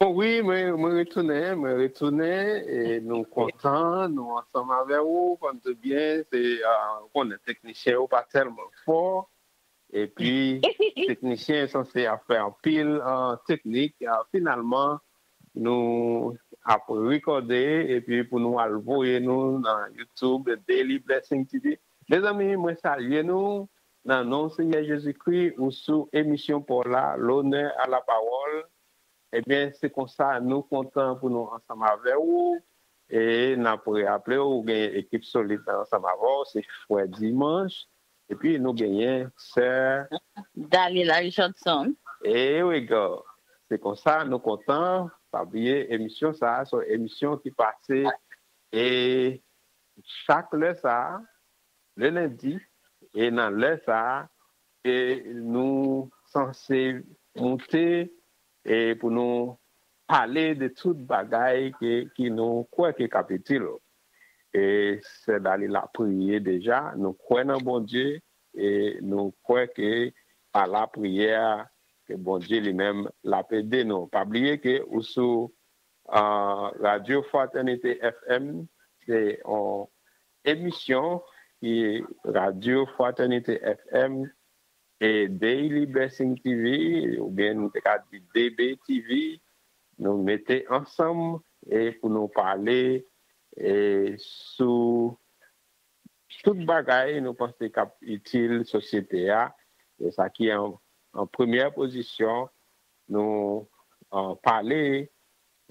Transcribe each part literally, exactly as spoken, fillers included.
Bon, wi, mwen, mwen retounen, mwen retounen, e nou kontan, nou ansanm avè ou, kòm tout byen, se, ah, ou konnen teknisyen yo pa tèlman fò, epi teknisyen sanse ap fè anpil, ah, teknik, ah, finalman, nou ap rekòde, epi pou nou al voye nou nan YouTube, Daily Blessing T V. Mezanmi, mwen salye nou, nan non Senyè Jezikri, ou sou emisyon pa w la, L'honneur à la parole. Ebyen, se konsa, nou kontan pou nou ansanm avè ou. E n ap raple w, ou gen ekip solid ansanm avè w, se frè Dimanch. Epi nou genyen sè Dalila Richardson. E we go. Se konsa, nou kontan. Pa bliye, emisyon sa a, se yon emisyon ki pase e chak lè sa a, le lendi, e nan lè sa a, e nou sanse moute e pou nou pale de tout bagay ke, ki nou kwè ke k ap itil. E sè Dalila priye deja, nou kwè nan Bondye, e nou kwè ke pa lapriyè, ke Bondye li menm l ap ede nou. Pa bliye ke ou sou, ah, Radyo Fraternité F M, se yon emisyon ki Radyo Fraternité F M e Daily Blessing T V, oubyen nou te ka di D B T V, nou mete ansanm e pou nou pale e sou tout bagay nou panse k ap itil sosyete a, e sa ki an, an premyè pozisyon, nou, ah, pale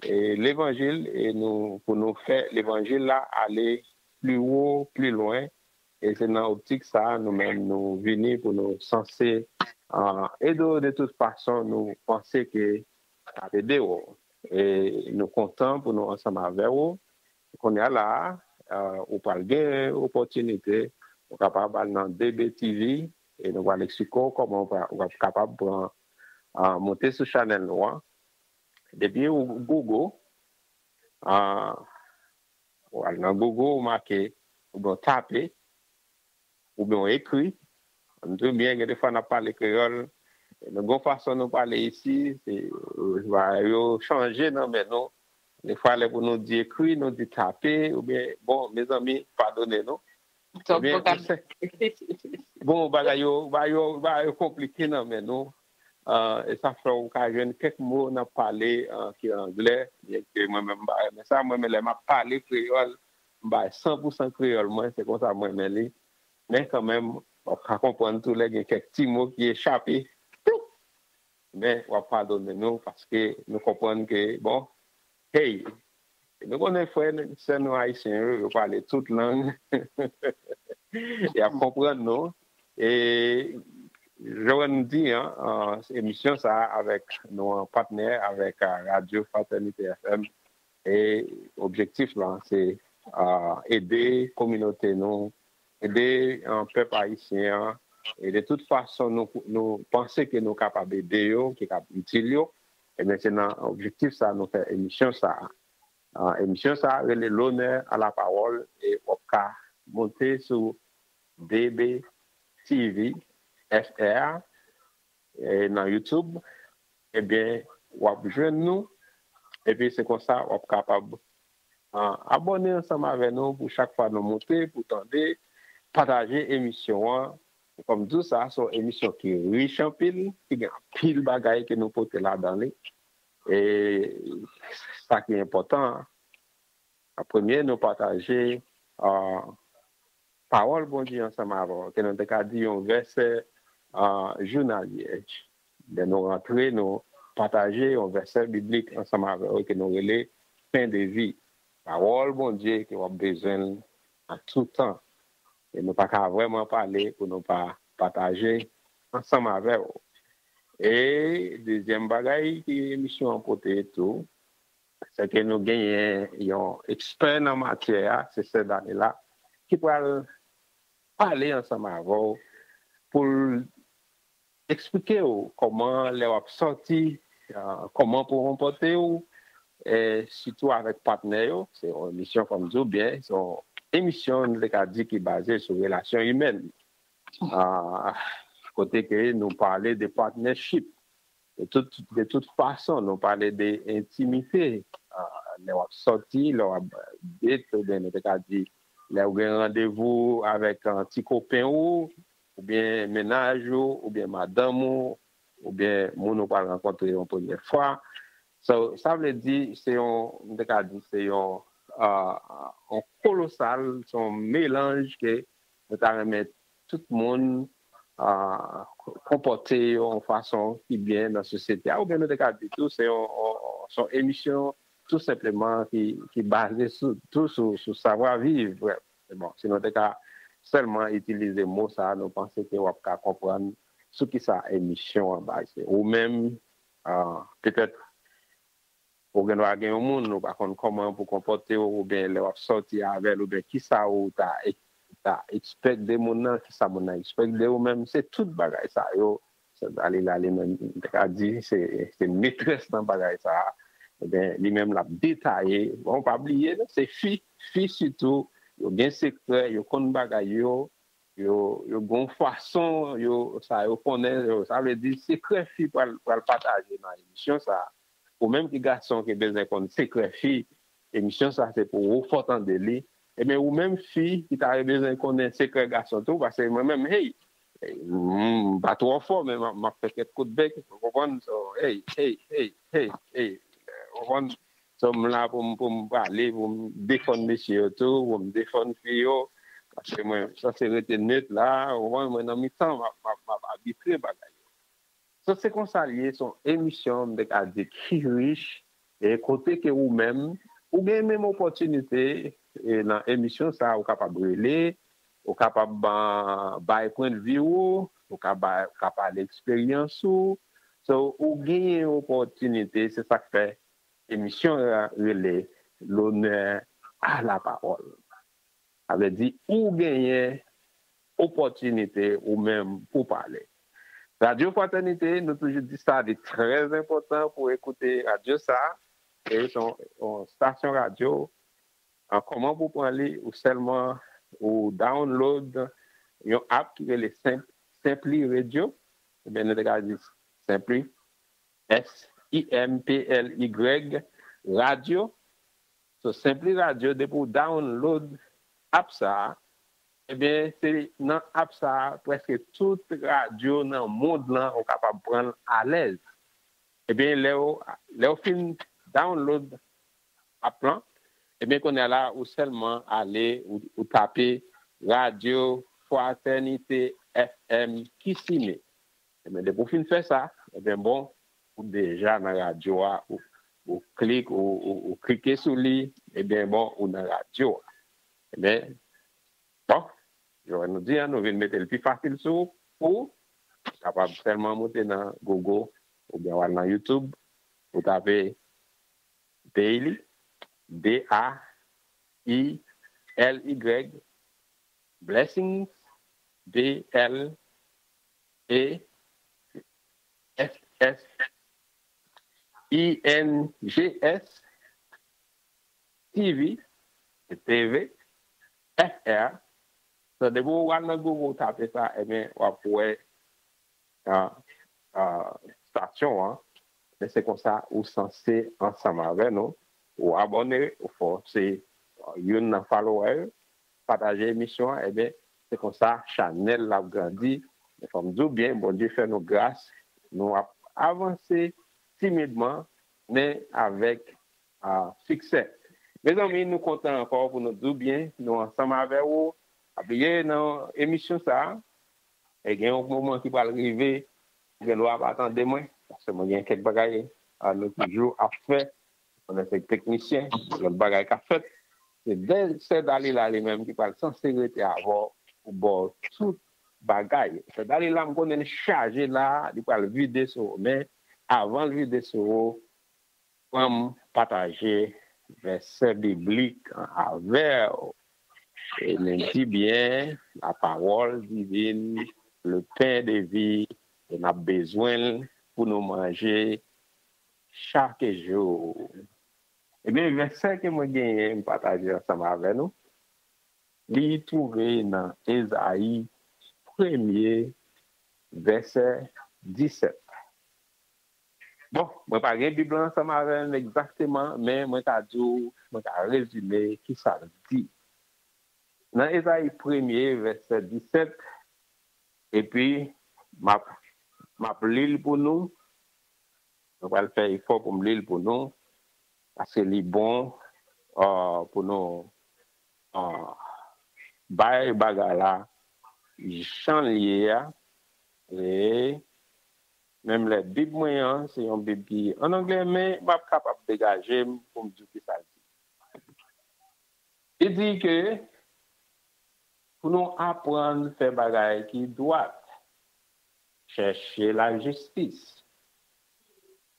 e levanjil e nou, pou nou fè levanjil la ale pli wo, pli lwen. E se nan optik sa a, nou menm, nou vini pou nou sanse, ah, ede w de tout fason nou panse ke sa ap ede w. E nou kontan pou nou ansanm avè w. Kounye a la a, ah, ou pral gen opòtinite, ou kapab al nan D B T V, e nou pral eksplike w kòman ou pral, ou ap kapab pran, ah, monte sou chanèl nou an. Depi ou Google, ah, ou al nan Google, ou make, oubyen ou tape, oubyen ou ekri. Ann di w byen, gen de fwa n ap pale kreyòl, nou gen yon fason nou pale isi, se, yo chanje nan men nou. De fwa, lè pou nou di ekri, nou di tape, oubyen, bon, mezanmi, padone nou. Ebyen, bon, bagay yo, bagay yo, bagay yo konplike nan men nou. Ah, e sa fè w ka jwenn kèk mo n ap pale, ah, ki anglè, byen ke mwen menm m pa renmen sa. Mwen menm, lè m ap pale kreyòl, m bay san pou san kreyòl mwen, se konsa mwen renmen li. Men kanmenm, w ap ka konprann tou lè gen kèk ti mo ki echape. Men, w ap padone nou, paske nou konprann ke, bon, hey, nou konnen frè n, sè nou ayisyen yo, yo pale tout lang. Y ap konprann nou. E jan w di an, an, emisyon sa a avèk nou an patnè, avèk, a, Radyo Fraternité F M, e objektif la, se, a, ede kominote nou, ede, a, pèp ayisyen an, e de tout fason nou, nou panse ke nou kapab ede yo, ki kab itil yo, ebyen, se nan objektif sa a nou fè emisyon sa a. A, emisyon sa a rele L'honneur à la parole, e w ap ka monte sou D B T V F R, e nan YouTube, ebyen, w ap jwenn nou, epi se konsa w ap kapab, a, abòne ansanm avè nou pou chak fwa nou monte, pou tande, pataje emisyon an. Kòm di w sa, se yon emisyon ki rich anpil, ki gen anpil bagay ke nou pote ladan li. E sa ki enpòtan an, premye, nou pataje, a, pawòl Bondye ansanm avè w, ke nou te ka di yon vèsè, a, jounalye. Lè nou rantre, nou pataje yon vèsè biblik ansanm avè w, ke nou rele pen de vi. Pawòl Bondye ke w ap bezwen l a tout tan. E nou pa ka vrèman pale pou nou pa pataje ansanm avè w. E dezyèm bagay ki emisyon an pote tou, se ke nou genyen yon ekspè nan matyè a, se sè Daniela, ki pral pale ansanm avè w pou l eksplike w kòman lè w ap sòti, a, kòman pou w konpòte w, e sitou avèk patnè yo. Se yon emisyon, kòm di w byen, se yon emisyon, nou te ka di, ki baze sou relasyon imèn. A, kote ke nou pale de partnership. De tout, de tout fason, nou pale de entimite. Ah, lè w ap sòti, lè w ap date, oubyen nou te ka di, lè w gen randevou avèk, ah, ti kopen ou, oubyen mennaj ou, oubyen madanm ou, oubyen moun ou pral rankontre yon premye fwa. So, sa vle di, se yon, m te ka di, se yon, ah, yon kolosal, se yon melanj ke nou ta renmen tout moun, ah, konpòte yo yon fason ki byen nan sosyete a, oubyen nou te ka di tou, se yon, yon, se yon emisyon tou senpleman ki, ki baze sou, tou sou, sou savwa viv. Bon, si nou te ka sèlman itilize mo sa, nou panse ke w ap ka konprann sou ki sa emisyon an baze. Ou menm, ah, petèt, ou gen dwa gen yon moun, ou pa konn kòman pou konpòte w, oubyen lè w ap sòti avè l, oubyen ki sa ou ta, ta expect de moun nan, ki sa moun nan expect de ou menm. Se tout bagay sa yo, Sè Dalila li menm, m te ka di, se, se metrès nan bagay sa. Ebyen, li menm l ap detaye. Bon, pa bliye, non, se fi, fi sitou, yo gen sekrè, yo konn bagay yo, yo, yo gen yon fason, yo, sa yo konnen, yo, sa vle di, sekrè fi pral, pral pataje nan emisyon sa. Ou menm ki gason ki bezwen konn sekrè fi, emisyon sa se pou ou, fò tande li. Ebyen, ou menm fi ki ta bezwen konnen sekrè gason tou, paske mwen menm, hey, m pa twò fò, men m ap, m ap fè kèk kout bèk, ou konprann? So, hey, hey, hey, hey, hey, ou konprann? So, m la pou m, pou m pale, pou m defann mesye yo tou, pou m defann fi yo, paske mwen sanse rete net la, ou konprann? Mwen nan mitan, m ap, m ap, m ap abitre bagay yo. So, se konsa l ye, se yon emisyon, m te ka di, ki rich, e kote ke ou menm, ou gen menm opòtinite, e nan emisyon sa, ou kapab rele, ou kapab, ah, bay pwendvi ou, ou ka bay, ou ka pale eksperyans ou. So, ou genyen opòtinite, se sa k fè emisyon an rele L'honneur à la parole. Sa vle di, ou genyen opòtinite ou menm pou pale. Radyo Fratènite, nou toujou di sa, li trè enpòtan pou ekoute radyo sa. E se yon, yon stasyon radyo. An, kòman pou pran li? Ou sèlman, ou download yon app ki rele Simp-, Simply Radio. Ebyen, nou te ka di Simply, S I M P L Y, radyo. So, Simply Radio, depi w download app sa a, ebyen, se nan app sa a, prèske tout radyo nan mond lan, ou kapab pran l alèz. Ebyen, lè w, lè w fin download app lan, ebyen, kounye a la, ou sèlman ale, ou, ou tape Radyo Fratènite F M Kissimmee. Ebyen, depi w fin fè sa, ebyen, bon, ou deja nan radyo a, ou, ou klik, ou, ou, ou klike sou li, ebyen, bon, ou nan radyo a. Ebyen, bon, jan nou di a, nou vin mete l pi fasil sou ou, ou kapab sèlman moute nan Google oubyen w al nan YouTube, ou tape Daily, D A I L Y, Blessings, B L E S S I N G S, T V, T V, F R. So, depi w al nan Google, w tape sa, ebyen, w ap wè, ah, ah, stasyon an. Men se konsa ou sanse ansanm avè nou. Ou abòne, ou fè w se, ah, youn nan follower, pataje emisyon an, ebyen, se konsa chanèl la ap grandi. Men fò m di w byen, Bondye fè nou gras, nou ap avanse timidman, men avèk, ah, siksè. Mezanmi, nou kontan ankò pou nou di w byen, nou ansanm avè w. Pa bliye nan emisyon sa a, e gen yon moman ki pral rive, ou gen dwa pa tande mwen, paske mwen gen kèk bagay, ah, nou toujou ap fè. Konnen se teknisyen, lòt bagay k ap fèt. Se bèl Sè Dalila li menm ki pral sanse rete avè w pou ba w tout bagay. Sè Dalila, m konnen li chaje la, li pral vide sou ou. Men, avan l vide sou ou, pran m pataje vèsè biblik an avè w. E nou di byen, la parole divine, le pain de vie, e n ap bezwen l pou nou manje chak jou. Ebyen, vèsè ke mwen genyen m pataje ansanm avè nou, li twouve nan Ezayi premye, vèsè disèt. Bon, mwen pa gen Bib la ansanm avè m egzakteman, men mwen ka di w, mwen ka rezime ki sa l di. Nan Ezayi premye, vèsè disèt, epi m ap, m ap li l pou nou. Mwen pral fè efò pou m li l pou nou, paske li bon uh, pou nou uh, bay bagay la jan l ye a. E menm lè Bib mwen an, se yon Bib ki an anglè, men m ap kapab degaje m pou m di w ki sa l di. Li di ke pou nou aprann fè bagay ki dwat, chèche lajistis.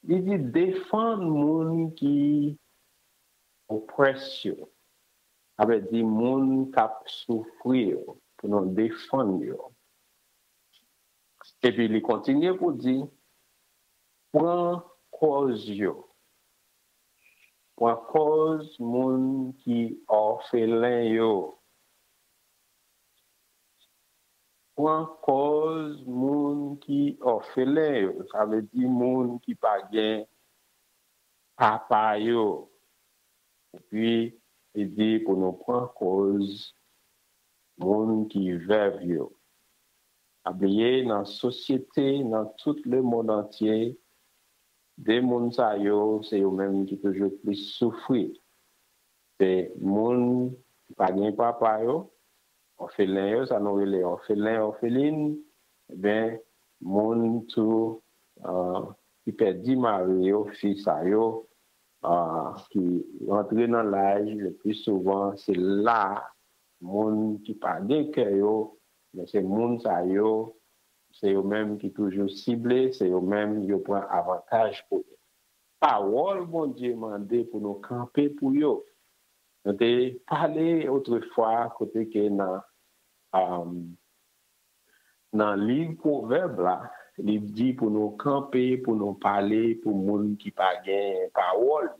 Li di defann moun ki oppress yo. Sa vle di moun k ap soufri yo, pou nou defann yo. Epi li kontinye pou di, pran kòz yo. Pran kòz moun ki òfelen yo. Pran kòz moun ki òfelen yo. Sa vle di moun ki pa gen papa yo. Epi, li di pou nou pran kòz moun ki vèv yo. Pa bliye, nan sosyete, nan tout lemonn antye, de moun sa yo, se yo menm ki toujou plis soufri. Se moun ki pa gen papa yo, òfelen yo, sa nou rele òfelen, òfelin, ebyen, moun tou uh, ki pèdi mari yo, fi sa yo, uh, ki rantre nan laj, le pli souvan, se la moun ki pa gen kè yo, men se moun sa yo, se yo menm ki toujou sible, se yo menm yo pran avantaj pou yo. Pawòl Bondye mande pou nou kanpe pou yo. Nou te pale otrefwa kote ke nan um, nan liv Pwovèb la, li di pou nou kanpe, pou nou pale pou moun ki pa gen pawòl.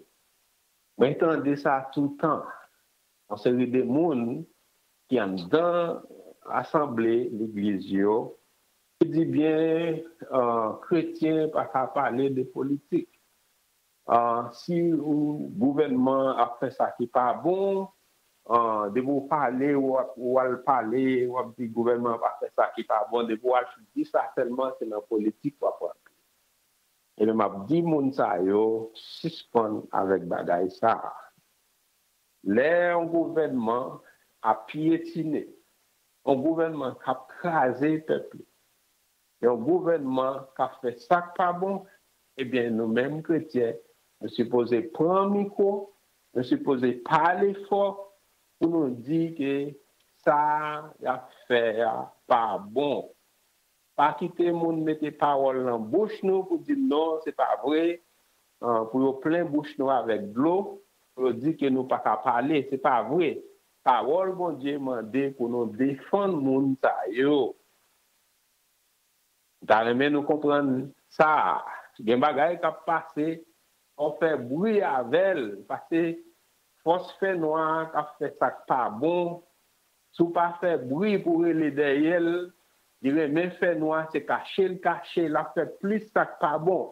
Mwen tande sa toutan. Yon seri de moun ki anndan asanble legliz yo, ki di byen uh, kretyen pa ka pale de politik. Uh, si ou gouvènman ap fè sa ki pa bon, uh, depi ou pale, ou, ou al pale, w ap di gouvènman pa fè sa ki pa bon, depi ou al di sa sèlman, se nan politik w ap rantre. Ebyen, m ap di moun sa yo, sispann avèk bagay sa a. Lè yon gouvènman ap pyetine, yon gouvènman k ap kraze pèp li, yon gouvènman k ap fè sa k pa bon, ebyen, nou menm kretyen, nou sipoze pran mikwo, nou sipoze pale fò pou nou di ke sa y ap fè a pa bon. Pa kite moun mete pawòl nan bouch nou pou di non, se pa vre, pou yo plen bouch nou avèk dlo, pou yo di ke nou pa ka pale, se pa vre. Pawòl Bondye mande pou nou defann moun sa yo. M ta renmen nou konprann sa. Gen bagay k ap pase, fò w fè bri avè l, paske fòs fènwa k ap fè sa k pa bon, si w pa fè bri pou w rele dèyè l, li renmen fènwa, se kache l kache, l ap fè plis sa k pa bon.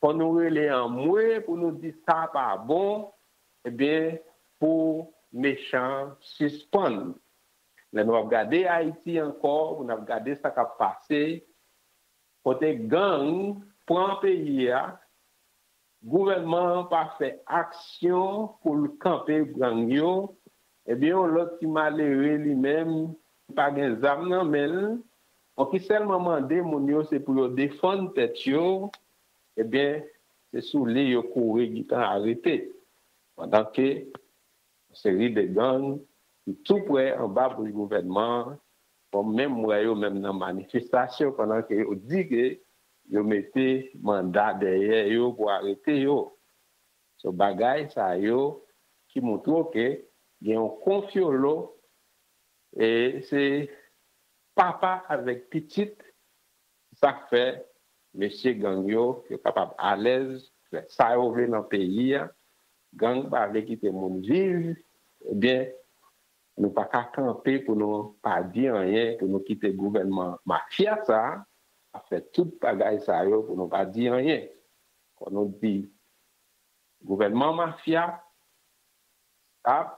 Fò nou rele anmwe pou nou di sa pa bon, ebyen, pou mechan sispann. Lè nou ap gade Ayiti ankò, pou n ap gade sa k ap pase, kote gang pran peyi a, gouvènman an pa fè aksyon pou l kanpe gang yo, ebyen, yon lòt ti malere li menm, ki pa gen zam nan men l, bon, ki sèlman mande moun yo se pou yo defann tèt yo, ebyen, se sou li yo kouri gentan arete. Pandan ke yon seri de gang ki tou prè anba bouch gouvènman an, bon, menm wè yo menm nan manifestasyon pandan ke yo di ke yo mete manda dèyè yo pou arete yo. So, bagay sa yo ki montre w ke gen yon konfyolo, e se papa avèk pitit, sa k fè mesye gang yo, yo kapab alèz fè sa yo vle nan peyi a. Gang pa vle kite moun viv, ebyen, nou pa ka kanpe pou nou pa di anyen, pou nou kite gouvènman mafya sa a ap fè tout bagay sa yo pou nou pa di anyen. Fò nou di, gouvènman mafya ap,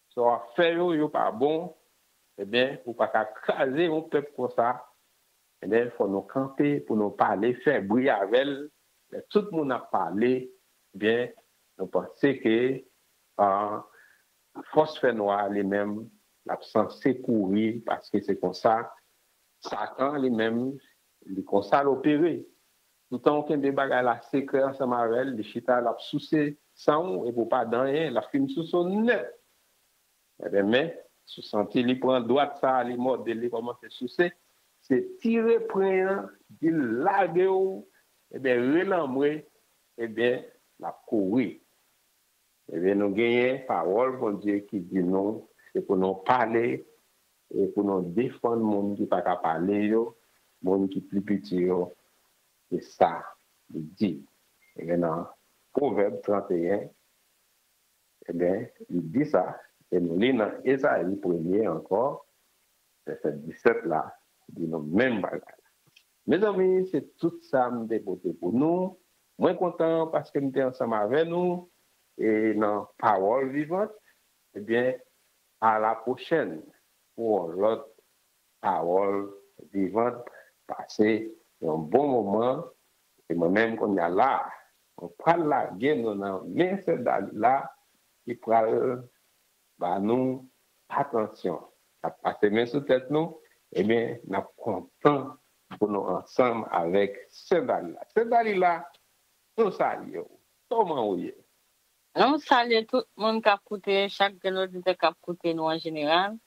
sa w ap fè yo, yo pa bon, ebyen, ou pa ka kraze yon pèp konsa, ebyen, fò nou kanpe pou nou pale, fè bri avè l. Lè tout moun ap pale, ebyen, nou panse ke ah, fòs fènwa li menm, l ap sanse kouri, paske se konsa, Satan li menm, li konsa l opere. Toutan w kenbe bagay la sekrè ansanm avè l, li chita, l ap souse san w, epi w pa di anyen, l ap fin souse w nèt. Ebyen, men, si w santi li pran dwat sa, li mòde, li kòmanse souse, se tire pren an, di l lage w, ebyen, relanmwe, ebyen, l ap kouri. Ebyen, nou genyen pawòl Bondye ki di nou, se pou nou pale, e pou nou defann moun ki pa ka pale yo, moun ki pli piti yo, se sa li di. Ebyen, nan Pwovèb trannteyen, ebyen, li di sa, e nou li nan Ezayi premye ankò, vèsè disèt la, di nou menm bagay la. Mezanmi, se tout sa m te pote pou nou. Mwen kontan paske m te ansanm avè nou e nan Pawòl Vivant. Ebyen, a la pwochèn pou yon lòt Pawòl Vivant. Pase yon bon moman. E mwen menm, kounye a la, mwen pral lage nou nan men sè Dalila ki pral ba nou atansyon. N ap pase men sou tèt nou, ebyen, n ap kontan pou nou ansanm avèk sè Dalila. Sè Dalila, nou salye w. Kòman ou ye? Nou salye tout moun k ap koute, chak grenn oditè k ap koute nou an jeneral.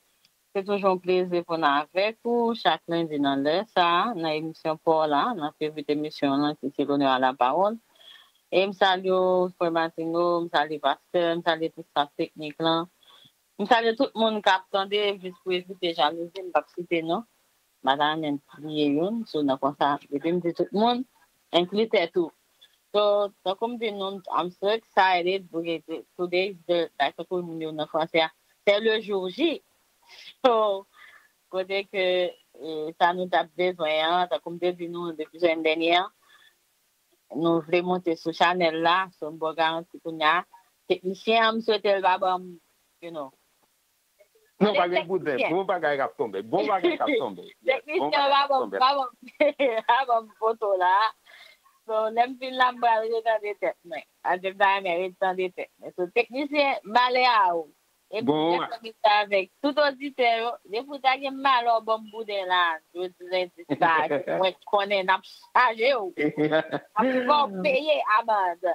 Se toujou yon plezi pou n avèk ou chak lendi nan lè sa a, nan emisyon pa w la, nan fevrit emisyon w lan ki se L'honneur à la parole. E m salye w, frè Martino, m salye pastè, m salye tout staf teknik lan. M salye tout moun k ap tande, jis pou evite jalouzi, m p ap site non. M pa ta renmen bliye youn, so nan konsa, depi m di tout moun, enkli tèt ou. So, tankou m di nou, I'm so excited. Today is the, like, tankou moun yo nan franse a, c'est le jour J. So, kote ke, eh, sa nou t ap bezwen an, tankou m te di nou depi semèn dènye an, nou vle monte sou chanèl la, so m ba w garanti kounye a, teknisyen an, m swete l pa ban m, you know. Non, pa gen gouden, gon bagay k ap tonbe, gon bagay k ap tonbe. Teknisyen an pa ban m, pa ban m, pa ban m foto la. So, lè m fin la, m pral retande tèt mwen. Paske m ta renmen retande tèt mwen. So, teknisyen, malè a ou. Epi, bon, m ap fè avèk tout oditè yo. Depi w ta gen malè w ban m bouden la, jodi lendi sa, mwen konnen n ap chaje w. N ap fè w peye amand.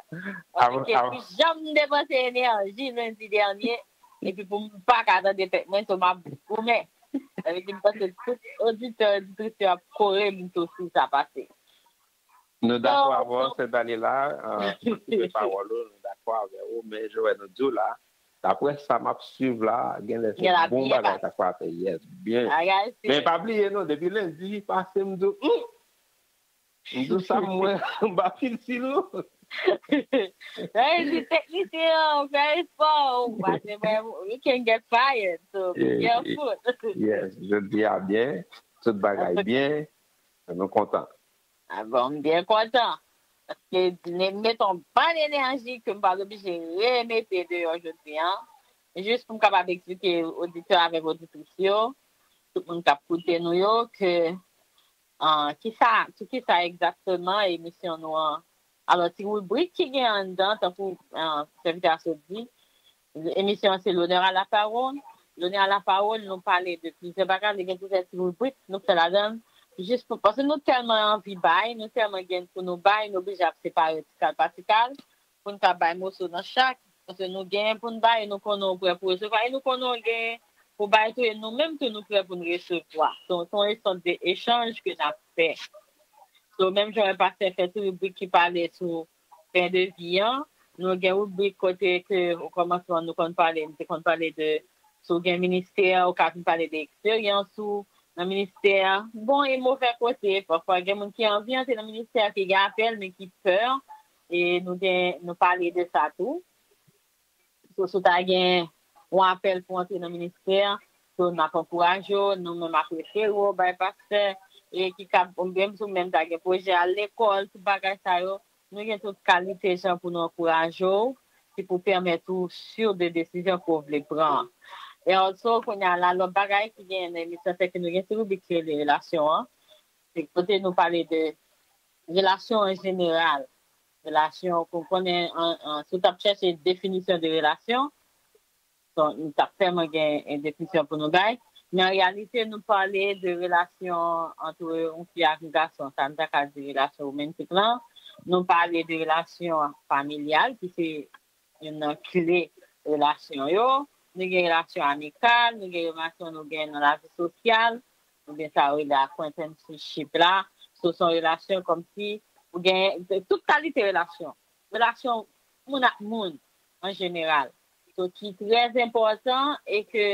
Paske pi janm m depanse enèji lendi dènye, epi pou m pa ka tande tèt mwen, so m ap goumen. Sa vle di m panse tout oditè, oditris yo ap kore m tou si sa pase. Nou dakò avè w, sè Dalila, ah, pou koupe pawòl ou, nou dakò avè ou, men jan nou di w la, daprè sa m ap swiv la, genlè se bon bagay k ap frape, yes, byen. Men pa bliye non, depi lendi pase, m di w, hmm, m di w sa m wè, m pa fin si nou. Sa vle di teknisyen an, fè efò, paske you can get fired, so be careful. Yes, jodi a byen, tout bagay byen, nou kontan. Ah bon, m byen kontan. Paske m met yon bann enèji ke m pa t oblije remete deyò jodi a. Jis pou m kapab eksplike oditè avèk oditris yo, tout moun k ap koute nou yo, ke, ah, kisa, sou kisa egzakteman emisyon nou an. Alò, ti ribrik ki gen anndan, tankou, ah, sèvitè a sot di, emisyon an se L'honneur à la parole. L'honneur à la parole, nou pale de plizyè bagay, li gen plizyè ti ribrik nou fè ladan l. Jis pou, paske nou tèlman anvi bay, nou tèlman gen pou nou bay, nou oblije ap separe ti kal pa ti kal, pou n ka bay moso nan chak. Paske nou gen pou n bay, nou konnen w prè pou resevwa, e nou konnen w gen pou bay tou, e nou menm tou nou prè pou n resevwa. Se yon, se yon echanj de echanj ke n ap fè. So, menm jan pastè fè ti ribrik ki pale sou pen de vi an, nou gen ribrik kote ke o kòmansman nou konn pale, nou te konn pale de, si w gen ministè, ou ka vin pale de eksperyans ou nan ministè. Bon e movè kote, pafwa gen moun ki anvi antre nan ministè, ki gen apèl, men ki pè, e nou gen, nou pale de sa tou. So, si w ta gen yon apèl pou antre nan ministè, so, n ap ankouraje w, nou menm ap refere w bay pastè, e ki kab, oubyen si w menm ta gen pwojè al lekòl, tout bagay sa yo, nou gen tout kalite jan pou nou ankouraje w, ki pou pèmèt ou sur de desizyon ke w vle pran. E also, kounye a la, lòt bagay ki gen nan emisyon, se ke nou gen ti ribrik ki rele relasyon an. Se kote nou pale de relasyon an jeneral. Relasyon, ou konnen, an, an, si w t ap chèche definisyon de relasyon, bon, nou t ap tèlman gen, eh, definisyon pou nou bay. Men an reyalite, nou pale de relasyon ant yon fi ak yon gason. Sa nou ta ka di relasyon womantik lan. Nou pale de relasyon familyal, ki se youn nan kle relasyon yo. Nou gen relasyon amikal, nou gen relasyon nou gen nan lavi sosyal, oubyen sa yo rele acquaintanceship la. So, se yon relasyon kòmsi ou gen tout kalite relasyon. Relasyon moun ak moun an jeneral. So, ki trè enpòtan e ke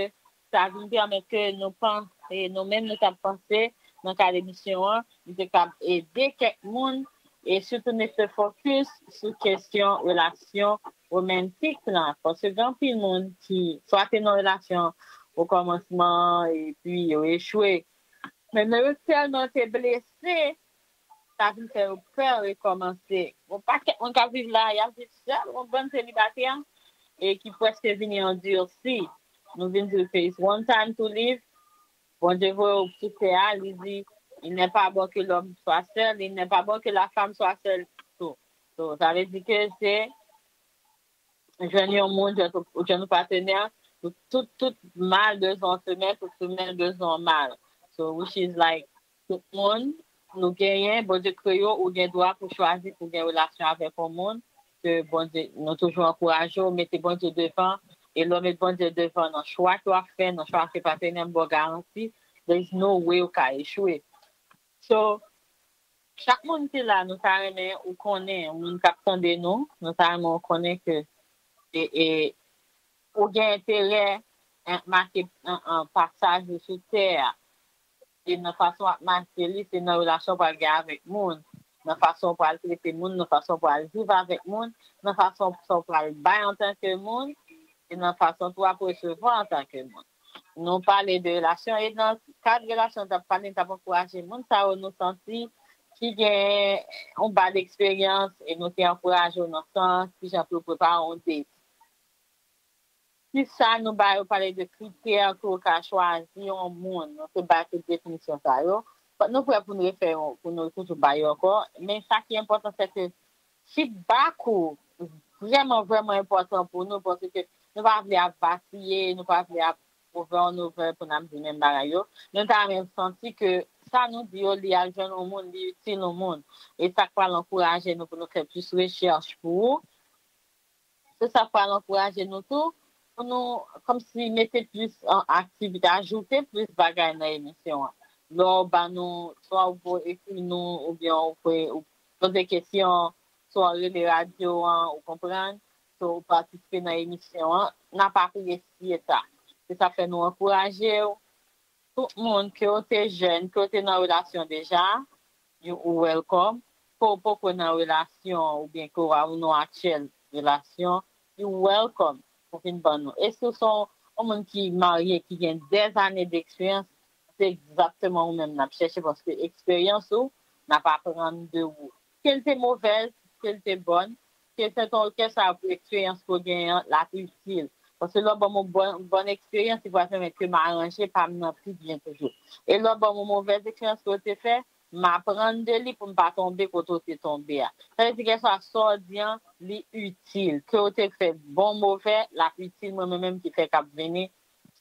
sa vin pèmèt ke nou panse, nou menm nou t ap panse nan kad emisyon an, nou te kab ede kèk moun e sitou mete fokis sou kesyon relasyon womantik lan. Paske gen anpil moun ki swa te nan relasyon o kòmansman epi yo echwe. Men nan yo tèlman te blese, sa vin fè yo pè rekòmanse. Yon pakèt moun k ap viv la, y ap viv sèl, yon bann selibatè, e ki prèske vini andisi. Nou vin di l, it's one time to live. Bondye voye w sou tè a, li di, il n'est pas bon que l'homme soit seul, il n'est pas bon que la femme soit seule tou. So, sa vle di ke se jwenn yon moun, jwenn, jwenn yon patenè, tout, tout, tout mal bezwen yon femèl, tout femèl bezwen yon mal. So, which is like, tout moun, nou genyen, Bondye kreye w, ou gen dwa pou chwazi pou gen relasyon avèk yon moun, ke Bondye, nou toujou ankouraje w, mete Bondye devan, e lè w met Bondye devan nan chwa ke w ap fè, nan chwa ke patenè m ba w garanti, there is no way ou ka echwe. So, chak moun ki la, nou ta renmen ou konnen, moun k ap tande nou, nou ta renmen ou konnen ke e, e, ou gen enterè, en, make, en, en, pasaj ou sou tè a. E nan fason w ap make li, se nan relasyon w pral gen avèk moun, nan fason w pral trete moun, nan fason w pral viv avèk moun, nan fason sa w pral bay antanke moun, e nan fason tou w ap resevwa antanke moun. Nou pale de relasyon, e nan kad relasyon, n t ap pale, n t ap ankouraje moun sa yo nou santi ki gen yon bad eksperyans, e nou te ankouraje yo nan sans kijan pou yo prepare yon date. Kisa nou ba yo, pale de kritè ke w ka chwazi yon moun. Nou te bay tout definisyon sa yo. Fòk nou prè pou nou refè yo, pou nou toujou ba yo ankò. Men sa ki enpòtan, se ke feedback ou vrèman, vrèman enpòtan pou nou, paske nou pa vle ap vasiye, nou pa vle ap over and over pou n ap di menm bagay yo. Nou ta renmen santi ke sa nou di yo, li al jwenn yon moun, li itil yon moun. E sa k pral ankouraje nou pou nou fè plis rechèch pou ou. Se sa k pral ankouraje nou tou, pou nou kòmsi mete plis an aktivite, ajoute plis bagay nan emisyon an. Lè w ba nou, swa w ekri nou, oubyen w poze kesyon, swa w rele radyo an, ou konprann, swa w patisipe nan emisyon an, n ap apresye sa. Se sa k fè nou ankouraje w. Tout moun, ke w te jèn, ke w te nan relasyon deja, you welcome. Ke w poko nan relasyon oubyen ke w nan aktyèl relasyon, you welcome pou vin ban nou. E si w se yon, yon moun ki marye, ki gen dèzane deksperyans, se egzakteman ou menm n ap chèche, paske eksperyans ou, n ap aprann de ou. Ke l te movèz, ke l te bòn, ke se ton, ke sa eksperyans ke w genyen an, l ap itil. Paske lè w ban m yon bòn, bòn eksperyans, li pral pèmèt ke m aranje pa m nan pi byen toujou. E lè w ban m yon movèz eksperyans ke w te fè, m aprann de li pou m pa tonbe kote w te tonbe a. Sa vle di, kèlkeswa sa w di an, li itil. Ke w te fè bon, movè, l ap itil mwen, mwen menm ki fè k ap vini,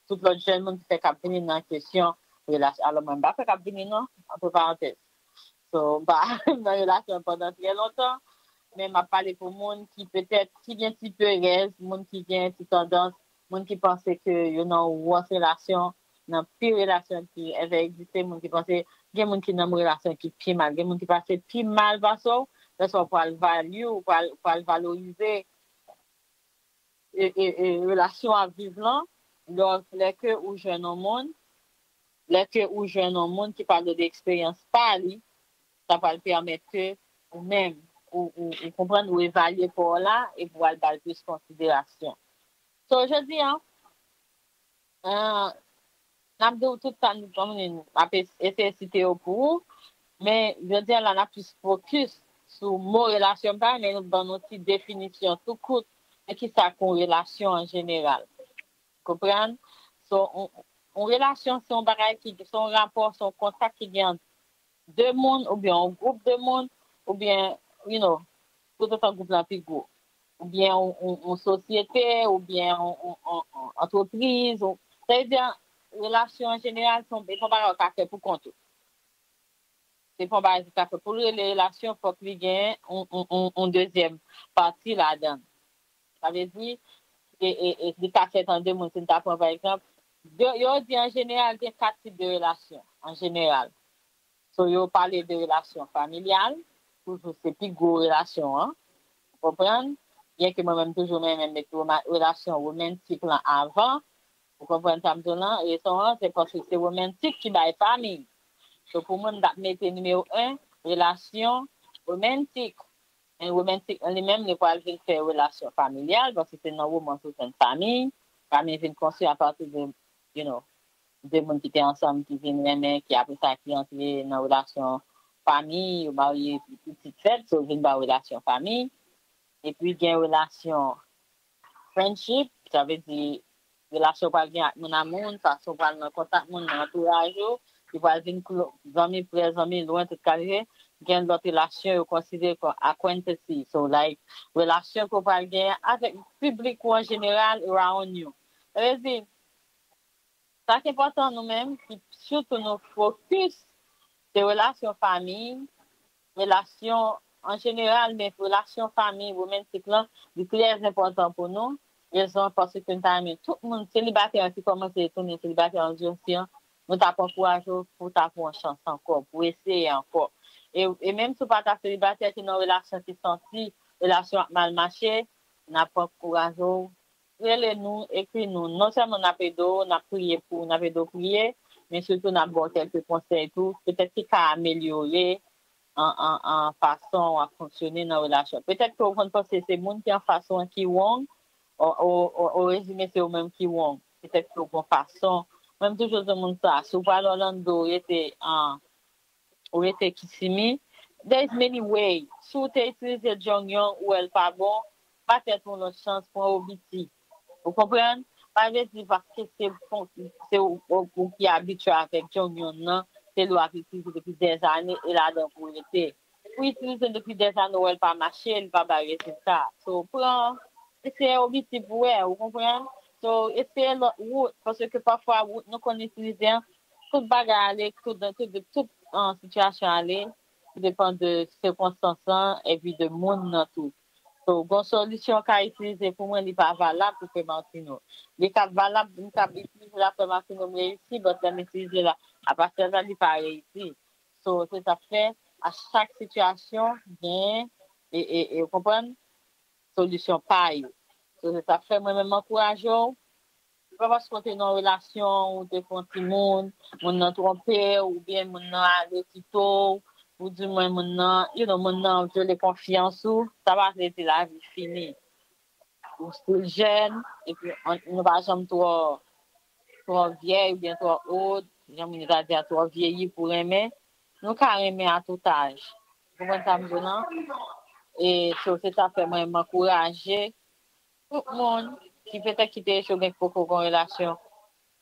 tout lòt jèn moun ki fè k ap vini nan kesyon relasyon. Alò, mwen, m pa fè k ap vini, non, antre parantèz. So, m pa nan relasyon pandan trè lontan, men m ap pale pou moun ki petèt, ki gen ti perèz, moun ki gen ti tandans, moun ki panse ke yo nan wòs relasyon, nan pi relasyon ki ever egziste, moun ki panse, gen moun ki nan relasyon ki pi mal, gen moun ki pase pi mal pase w, lè sa w pral value, ou pral, ou pral valorize e, e, e, relasyon w ap viv lan, lè, lè ke ou jwenn yon moun, lè ke ou jwenn yon moun ki pale de eksperyans pa li, sa pral pèmèt ke ou menm, ou, ou, ou konprann, ou evalye kò w la, epi w al ba l plis konsiderasyon. So, jodi a, euh, n ap di w tout sa nou konn, n ap es-, eseye site yo pou ou, men jodi a la, n ap plis fokis sou mo relasyon m pa, men nou ban nou ti definisyon tou kout de kisa k yon relasyon an jeneral. Konprann? So, yon, yon relasyon se yon bagay ki, se yon rapò, se yon kontak ki gen ant de moun, oubyen yon gwoup de moun, oubyen, you know, toutotan gwoup lan pi gwo. Oubyen yon, yon, yon sosyete, oubyen yon, yon, yon, yon antrepriz. Ou, sa vle di, relasyon an jeneral, se yon, se yon bagay ou ka fè pou kont ou. Se pa yon bagay ki ka fè pou l rele relasyon, fòk li gen yon, yon, yon, yon dezyèm pati ladan l. Sa vle di, e, e, e, li ka fèt an de moun. Si n ta pran, pa egzanp, de, yo di an jeneral, gen kat tip de relasyon, an jeneral. So, yo pale de relasyon familyal, toujou se pi gwo relasyon an, ou konprann? Byenke mwen menm toujou m renmen met roma-, relasyon womantik lan avan, ou konprann sa m di w lan? Rezon an, se paske se womantik ki bay fanmi. So, pou mwen, m t ap mete nimewo en, relasyon womantik. Men womantik an li menm, li pral vin fè relasyon familyal, paske se nan womans ou jwenn fanmi. Fanmi vin konstwi apati de, you know, de moun ki te ansanm, ki vin renmen, ki apre sa ki antre nan relasyon fanmi, yo marye, epi pitit fèt, so vin ba w relasyon fanmi. Epi gen relasyon friendship, sa vle di relasyon w pral gen ak moun a moun, fason w pral nan kontak moun, nan antouraj ou, li pral vin klo-, zanmi pre, zanmi lwen, tout kalite. Gen lòt relasyon yo konsidere kòm acquaintances. So, like, relasyon ke w pral gen avèk piblik ou an jeneral, around you. Sa vle di, sa k enpòtan nou menm, ki sitou nou fokis, se relasyon fanmi, relasyon an jeneral, men relasyon fanmi, womantik lan, li trè enpòtan pou nou. Rezon paske n ta renmen tout moun selibatè ki kòmanse tounen selibatè an jodi an, nou t ap ankouraje w pou w ta pran yon chans ankò, pou w eseye ankò. E, e menm si w pa ta selibatè, ki nan relasyon ki santi relasyon ap mal mache, n ap ankouraje w, rele nou, ekri nou. Non sèlman n ap ede w, n ap priye pou w, n ap ede w priye, men sitou n ap ba w kèlke konsèy tou, petèt ki ka amelyore an, an, an fason w ap fonksyone nan relasyon. Petèt ke w konn panse se moun ki anfas ou an ki wrong, o, o, o, o rezime se ou menm ki wrong. Petèt ke w gon fason. Mwen, m toujou di moun sa, si w pral Orlando, rete an, ou rete Kissimmee, there is many way. Si w te itilize Jonghyun, ou wè l pa bon, ba tèt ou yon lòt chans, pran O B T. Ou konprann? Pa vle di paske se, se ou, ou, ou ki abitye avèk Jonghyun nan, se li w ap itilize depi dèzane, e ladan pou w rete. Ou itilize l depi dèzane, ou wè l pa mache, li pa bay rezilta. So, pran, eseye O B T pou wè, ou konprann? So, eseye lòt wout, paske pafwa wout nou konn itilize an, tout bagay ale, tout, tout, tout, an, sitiyasyon ale, depann de sikonstans lan, epi de moun nan tou. So, gon solisyon ka itilize pou mwen, li pa valab pou Frè Martino. Li ka valab, m ka itilize l a Frè Martino, m reyisi, but lè m itilize l a, apati de sa, li pa reyisi. So, se sa k fè, a chak sitiyasyon, gen, e, e, e, ou konprann? Solisyon pa yo. So, se sa k fè mwen menm ankouraje w. Se pa paske w te nan yon relasyon, ou te fè yon timoun, moun nan twonpe w, oubyen moun nan ale kite w, ou di mwen moun nan, you know, moun nan vyole konfyans ou, sa pa vle di lavi fini. Ou still jèn, epi an, nou pa janm twò, twò vyèy oubyen twò old, jan moun yo ta di a, twò vyeyi pou renmen. Nou ka renmen a tout aj. Ou konprann sa m di w lan? E so, se sa fè mwen, m ankouraje tout moun ki petèt ki te echwe oubyen ki poko gen relasyon.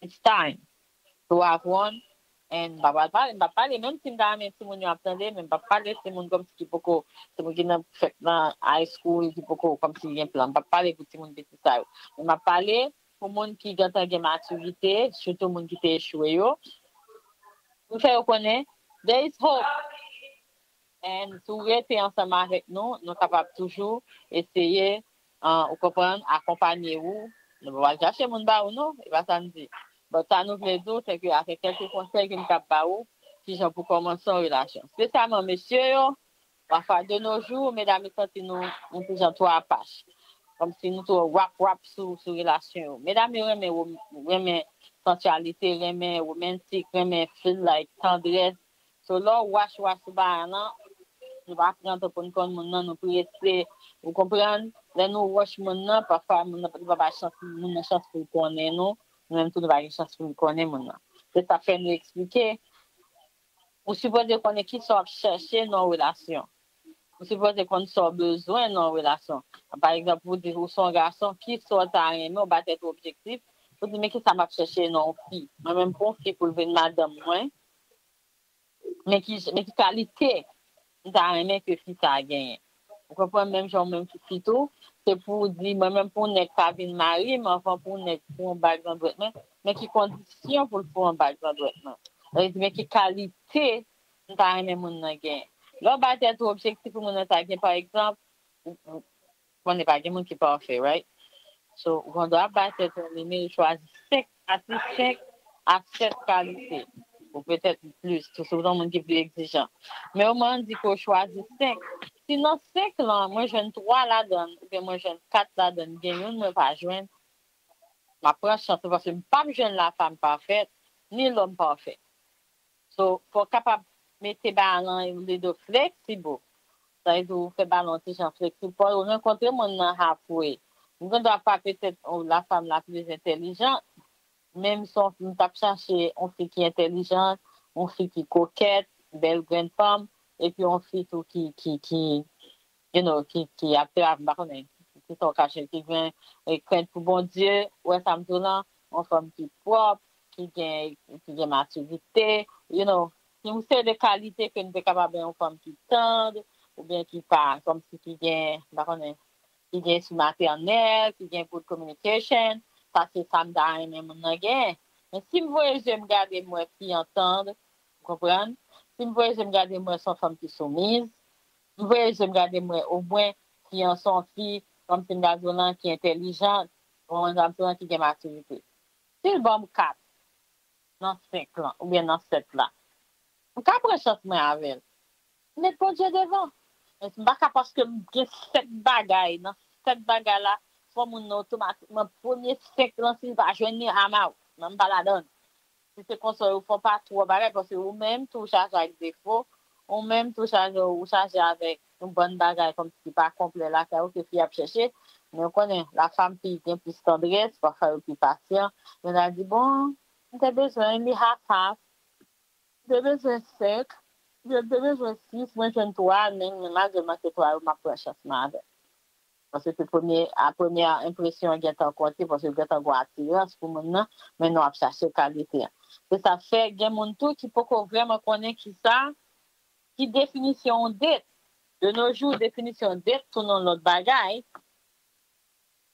It's time to have one. And m pa pral pale, m p ap pale, menm si m ta renmen timoun yo ap tande, men m p ap pale timoun kòmsi ki poko, timoun ki nan, fèk nan high school, ki poko kòmsi gen plan. M p ap pale pou timoun piti sa yo. Men m ap pale pou moun ki gentan gen matirite, sitou moun ki te echwe yo. M fè yo konnen, there is hope. And si w rete ansanm avèk nou, nou kapab toujou eseye, ah, ou konprann, akonpanye ou. Nou pa pral chache moun ba ou non, e pa sa n di. But sa nou vle di w, se ke avèk kèlke konsèy ke n kab ba ou, kijan pou kòmanse yon relasyon. Espesyalman mesye yo, pafwa de nos jours, medam yo santi nou yon ti jan twò apach. Kòmsi nou twò wap wap sou, sou relasyon yo. Medam yo renmen, renmen sansyalite, renmen womantik, renmen feel like tandrès. So, lè w wash wash sou bagay lan, nou pa pran tan pou n konn moun nan, nou prese. Ou konprann? Lè nou rush moun nan, pafwa moun nan, nou pa bay chans, moun nan chans pou l konnen nou. Nou menm tou, nou pa gen chans pou n konnen moun nan. Se sa k fè nou eksplike. Ou sipoze konnen kisa w ap chèche nan yon relasyon. Ou sipoze konn sa w bezwen nan yon relasyon. Pa egzanp, ou di ou se yon gason, ki sa w ta renmen, ou ba tèt ou objektif, ou di, men ki sa m ap chèche nan yon fi? Mwen menm pou yon fi pou l vin madanm mwen, men ki, men ki kalite m ta renmen ke fi sa a genyen. Ou konprann? Menm jan ou menm ki fi tou, se pou w di, mwen menm pou yon nèg pa vin marye m, anvan pou yon nèg pou yon bag nan dwèt mwen, men ki kondisyon pou l pou yon bag nan dwèt mwen? Sa vle di, men ki kalite m ta renmen moun nan genyen. Lè w bay tèt ou objektif pou moun nan ta gen, pa egzanp, ou, ou, konnen pa gen moun ki pafè, right? So, ou gen dwa bay tèt ou limit, ou chwazi senk, ati senk a sèt kalite. Ou petèt plis, tou si w se yon moun ki pli egzijan. Men omwen, di ke w chwazi senk. Si nan senk lan, mwen jwenn twa ladan l, oubyen mwen jwenn kat ladan l, gen youn mwen pa jwenn, m ap pran chans, paske m p ap jwenn lafanm pafèt, ni lòm pafè. So, fò w kapab mete bagay lan, li dwe fleksib. Sa vle di ou fè bagay lan yon ti jan fleksib. Fò w rankontre moun nan halfway. Ou gen dwa pa petèt, oh, lafanm la plis entèlijan, men m se yon, m t ap chache yon fi ki entèlijan, yon fi ki kokèt, bèl grenn fanm, epi yon fi tou ki, ki, ki, you know, ki, ki ap travay, m pa konnen, ki sa w kache, ki gen, eh, krent pou Bondye, ou wè sa m di w lan, yon fanm ki pwòp, ki gen, ki gen matirite, you know, ki yon seri de kalite ke n te kapab yon fanm ki tann, oubyen ki pa, kòmsi ki gen, m pa konnen, ki gen espri matènèl, ki gen good communication, sa se sa m ta renmen moun nan genyen. Men si m voye je m gade, m wè fi an tann, ou konprann? Si m voye je m gade, m wè se yon fanm ki soumiz, m voye je m gade, m wè omwen fi an se yon fi, kòmsi m ta di w lan, ki entèlijan, ou konprann sa m di w lan, ki gen matirite. Si l ban m kat nan senk lan, oubyen nan sèt la, m ka pran chans mwen avè l. Met Bondye devan. Men m pa ka paske m gen sèt bagay, nan sèt bagay la, fò moun nan otomatikman premye senk lan, si l pa jwenn li, I'm out. Men m pa ladan l. Si se konsa, yo fè w pa twò bagay, paske ou menm tou chaje ak defo, ou menm tou chaje, ou chaje avèk yon bann bagay kòmsi ki pa konplè lakay ou ke fi ap chèche. Men w konnen, lafanm fi gen plis tandrès, pafwa yo pi pasyan. Yo ta di, bon, m te bezwen li half half, m te bezwen senk, m te bezwen sis, mwen jwenn twa, men, men malgre m manke twa yo, m ap pran chans mwen avè l. Paske premye, a premyè enpresyon an gentan konte, paske gentan gon atirans pou moun nan, men nou ap chache kalite an. Se sa k fè gen moun tou ki poko vrèman konnen kisa, ki definisyon yon date. De nos jours, definisyon date tounen yon lòt bagay,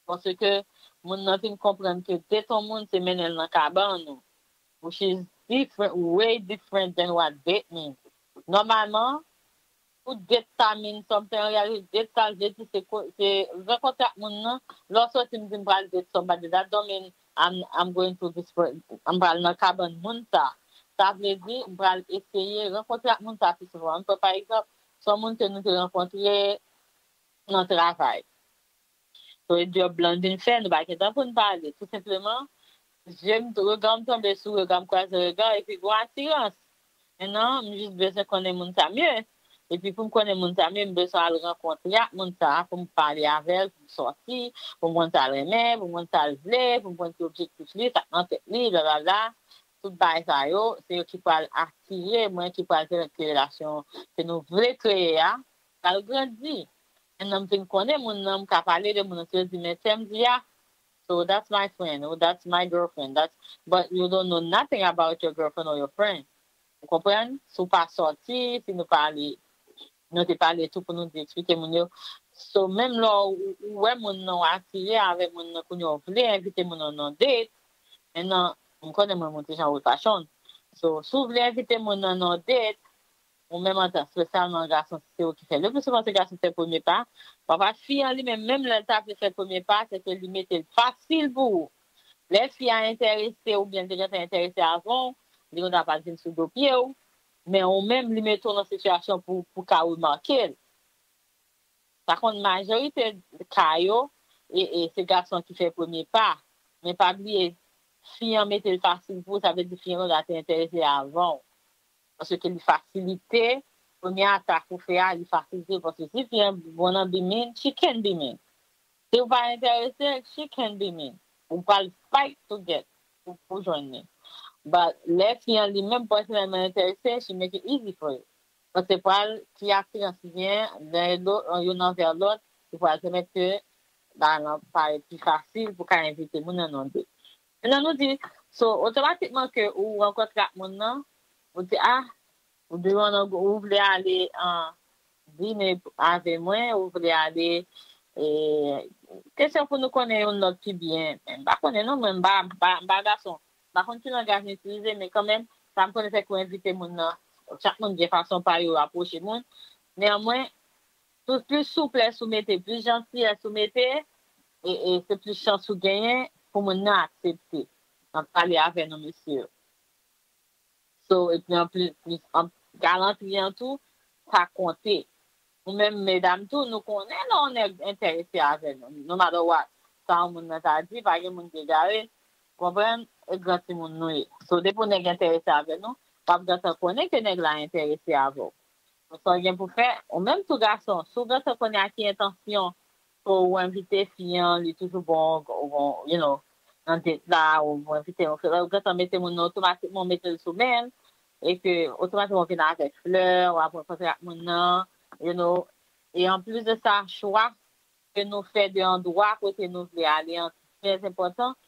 paske moun nan vin konprann ke date yon moun se mennen l nan kabann ou, which is different, way different than what date means. Nòmalman, pou date sa mean something, an reyalite, date sa vle di se, se rankontre ak moun nan. Lè w soti, m di m pral date somebody, that don't mean I'm, I'm going to this per-, m pral nan kabann moun sa. Sa vle di, m pral eseye rankontre ak moun sa pi souvan. M pran pa egzanp, se yon moun ke nou te rankontre nan travay. So, e job lan vin fè, nou pa gen tan pou n pale. Tou senpleman, je m, rega m tonbe sou, rega m kwaze rega, epi gon atirans. Mentnan, m jis bezwen konnen moun sa mye. Epi pou m konnen moun sa mye, m bezwen al rankontre ak moun sa, pou m pale avè l, pou m sòti, pou m konn sa l renmen, pou m konn sa l vle, pou m konn ki objektif li, sa k nan tèt li, blablabla. Tout bagay sa yo, se yo ki pral atire mwen, ki pral fè ke relasyon ke nou vle kreye a, pral grandi. Mentnan m vin konnen moun nan, m ka pale de moun nan, se yo di, men sè m di a, so that's my friend, or that's my girlfriend, that's, but you don't know nothing about your girlfriend or your friend. Ou konprann? Si w pa sòti, si nou pa ale, nou te pale tou pou nou di eksplike moun yo. So, menm lè w, ou wè moun nan, w atire avè moun nan, kounye a w vle envite moun nan nan date, mentnan, m konnen mwen, mwen te jan old fashion. So, si w vle envite moun nan nan date, ou menm antan, espesyalman gason, si se ou ki fè. Le pli souvan, se gason ki fè premye pa. Pafwa, fi an li menm, menm lè l ta vle fè premye pa, se ke li mete l fasil pou ou. Lè fi a enterese oubyen l te gentan enterese avan w, li konn ap vin sou do pye w, men ou menm, li mete w nan sitiyasyon pou, pou ka remake l. Sa konn majorite ka yo, e, e se gason ki fè premye pa. Men pa bliye, fi an mete l fasil pou ou, sa vle di fi an konn ap enterese avan w. Paske li fasilite, premye atak ou fè a, li fasilite, paske si fi an bon nan be mean, she can be mean. Si w pa enterese, she can be mean. Ou pral fight to get, pou, pou jwenn li. But lè fi an li menm pèsonèlman enterese, she make it easy for you. Paske pral, ki atirans ki gen, lè yo, youn anvè lòt, ki pral pèmèt ke bagay lan parèt pi fasil pou ka envite moun nan non de. Lè nou di, so, otomatikman ke ou rankontre ak moun nan, ou di, ah, ou di, ou vle ale an dine avè mwen, ou vle ale, e, kesyon pou nou konnen youn lòt pi byen. Men m pa konnen non, mwen m pa, m pa, m pa gason. M pa konn ki langaj nou itilize, men kanmenm, sa m konnen se ke ou envite moun nan, chak moun gen fason pa yo apwoche moun. Nenmwen, plis souplès ou mete, plis jantiyès ou mete, e, e se plis chans ou genyen pou moun nan aksepte. Nan pale avè nou, mesye. So, epi anplis, plis, an, galantri an tou, sa konte. Nou menm medam tou, nou konnen lè yon nèg enterese avè nou. No matter what, sa yon moun nan ta di, pa gen moun ki egare, konprann, e gran timoun nou ye. So, depi yon nèg enterese avè nou, w ap gentan konnen ke nèg la enterese avè w. Sa w gen pou fè, ou menm tou gason, si w gentan konnen a ki entansyon ke w envite fi an, li toujou bon, bon, you know, nan date la, ou envite yon, ou gentan mete moun nan otomatikman, ou mete l sou men l, e ke otomatikman ou vin avèk flè, w ap rankontre ak moun nan, you know. E anplis de sa, chwa ke nou fè de andwa kote nou vle ale an trè enpòtan.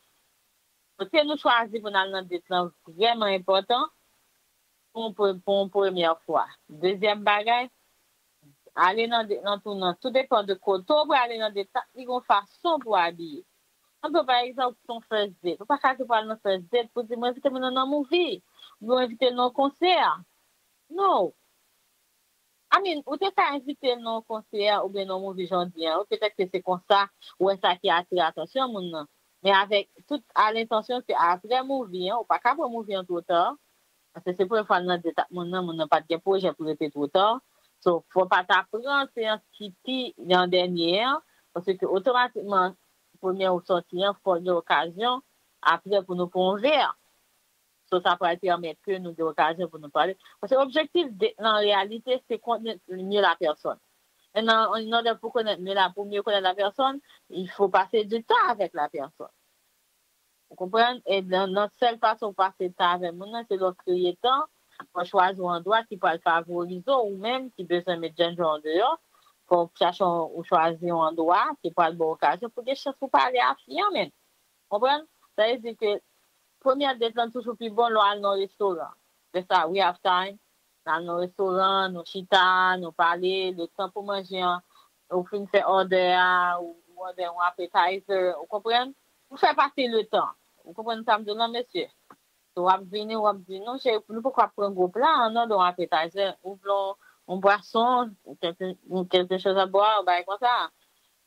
Kote nou chwazi pou n al nan date lan vrèman enpòtan pou yon pre-, pou yon premyè fwa. Dezyèm bagay, ale nan date lan tou nan, tou depann de kote w prale nan date la, li gen yon fason pou w abiye. Anpil, pa egzanp, se yon first date. Ou pa ka di w pral nan first date pou di, "Mwen envite moun nan nan movie," oubyen, "Mwen envite l nan yon konsè." No. I mean, ou te ka envite l nan yon konsè oubyen nan yon movie jodi an, petèt ke se konsa ou wè sa ki atire atansyon moun nan. Men avèk tout a lentansyon ke apre movie an, ou pa ka pran movie an twò ta. Paske se premye fwa l nan date ak moun nan, moun nan pa t gen pwojè pou rete twò ta. So, fò w pa ta pran seyans ki pi nan dènye an, paske otomatikman, premye ou sòti an, fò gen okazyon apre pou nou pran yon vè. So, sa pral pèmèt ke nou gen okazyon pou nou pale. Paske objektif date lan, an reyalite, se connaître mieux la personne. Maintenant, in order pou connaître mieux la, pou mieux connaître la personne, il faut passer du temps avec la personne. Ou konprann? E nan, nan sèl fason ou pase tan avèk moun nan, se lè w kreye tan, w chwazi yon andwa ki pral favorize w, ou menm ki bezwen met djènjè an deyò, fò w chache yon, ou chwazi yon andwa ki pral ba w okazyon pou gen chans pou pale a fi an menm. Konprann? Sa vle di ke premyè date lan toujou pi bon lè w al nan restoran. Lè sa, we have time. N al nan restoran, nou chita, nou pale, letan pou manje an, ou fin fè òdè a, ou, ou òdè yon appetizer, ou konprann? Ou fè pase letan. Ou konprann sa m di w lan, mesye? So, w ap vini, w ap di, "Non, cheri, nou poko ap pran gwo pla an, non, don appetizer, ou vle yon, yon bwason, ou kèlke, yon kèlke choz a bwa, yon bagay konsa."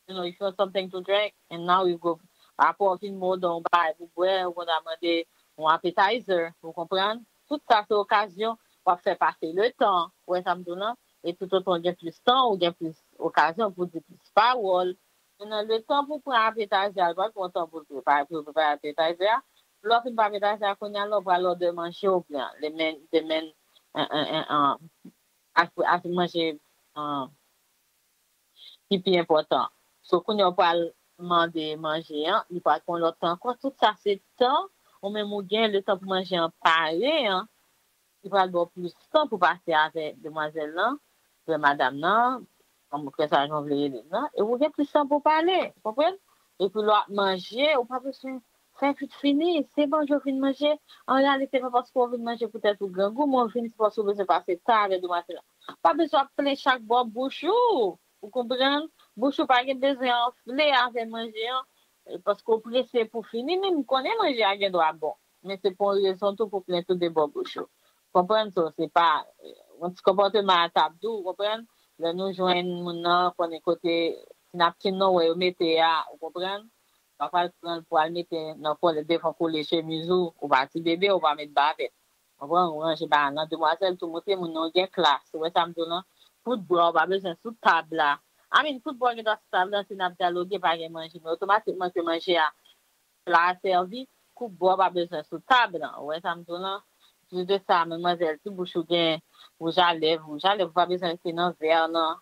You know, if you want something to drink, and now you go, apre w fin mande yon bagay pou bwè, ou konn a mande yon appetizer, ou konprann? Tout sa se okazyon w ap fè pase letan, ou wè sa m di w lan? E toutotan w gen plis tan, ou gen plis okazyon pou di plis pawòl. Nan letan pou pran appetizer a, li pa t pran tan pou l prepare, pou l prepare appetizer a. Lè w fin pran appetizer a, kounye a la, w pral òdè manje w byen, demen, demen, an, an, an, an, ak, ak manje, an, ki pi enpòtan. So, kounye a w pral mande manje an, li pral pran lòt tan ankò. Tout sa se tan ou menm ou gen, letan pou manje an pare an, li pral ba w plis tan pou pase avèk demwazèl lan, oubyen madanm nan, kòm ke sa nou vle rele l lan, e ou gen plis tan pou pale, konprann? Epi lè w ap manje, ou pa bezwen fè vit fini, se manje w vin manje. An reyalite, pa paske w vin manje poutèt ou grangou, men w vin se paske w bezwen pase tan avèk demwazèl lan. Pa bezwen ap plen chak bò bouch ou, ou konprann? Bouch ou pa gen bezwen anfle avè manje an, e paske w prese pou fini, men m konnen manje a gen dwa bon. Men se pou yon rezon tou pou plen tou de bò bouch ou. Konprann? So, se pa, yon ti konpòteman a t ap di w, konprann? Lè nou jwenn moun nan, konnen kote ti napkin nan, wè yo mete a, ou konprann? Pa pral pran l pou al mete nan kòlè, devan kole chemiz ou, ou pa ti bebe, ou pa met bavèt. Konprann? Ou ranje bagay nan demwazèl, tou montre moun nan gen klas. Ou wè sa m di w lan? Kout bwa, ou pa bezwen sou tab la. I mean, kout bwa gen dwa sou tab la, si n ap dyaloge, pa gen manje, men otomatikman ke manje a, pla a sèvi, kout bwa pa bezwen sou tab lan. Ou wè sa m di w lan? Plis de sa, manmzèl, ti bouch ou gen wouj a lèv, wouj a lèv ou pa bezwen rete nan vè nan.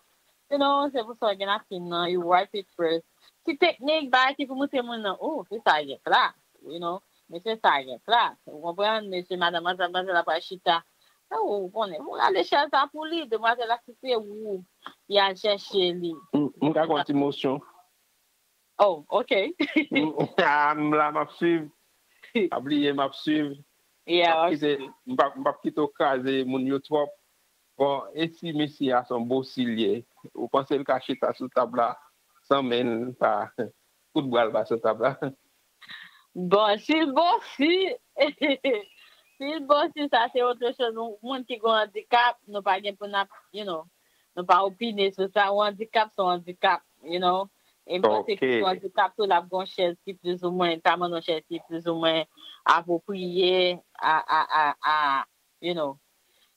You know, se pou sa w gen napkin nan, you wipe it first. Ti teknik, bagay ki pou montre moun nan, oh, fi sa gen klas, you know. Mesye sa gen klas, ou konprann? Mesye, madanm, manzèl, manzèl la pral chita Ou konnen, ou rale chèz la pou li, demwazèl la si se ou ki al chèche li. M ka konn ti mosyon. Oh, ok. M la, m ap swiv. Pa bliye, m ap swiv. Yeah, m p ap kite w kraze moun yo twòp. Bon, e si mesye a se yon bosi l ye? Ou panse l ka chita sou tab la san men l pa kout bra l pa sou tab la? Bon, si l bosi, si l bosi, sa se otre choz. Nou, moun ki gen yon andikap, nou pa gen pou n ap, you know, nou pa opine sou sa. Yon andikap se yon andikap, you know. E m panse ki se yon andikap tou, l ap gen yon chèz ki plizoumwen, l ta mande yon chèz ki plizoumwen apwopriye a, a, a, a, you know,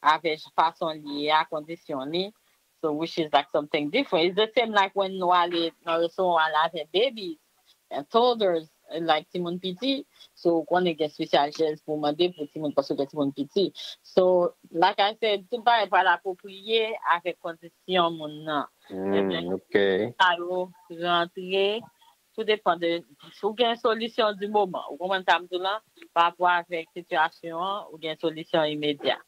avè fason li ye a, kondisyon li. So, which is like something different. It's the same like when nou ale nan restoran, ale avè babies and toddlers, like timoun piti. So, ou konnen gen spesyal chèz pou mande pou timoun paske gen timoun piti. So, like I said, tout bagay pral apwopriye avèk kondisyon moun nan. Mm, ok. Sa yo rantre, tou depan de, si w gen solisyon di moman. Ou konprann sa m di w lan? Pa rapò avèk sitiyasyon an, ou gen solisyon imedya.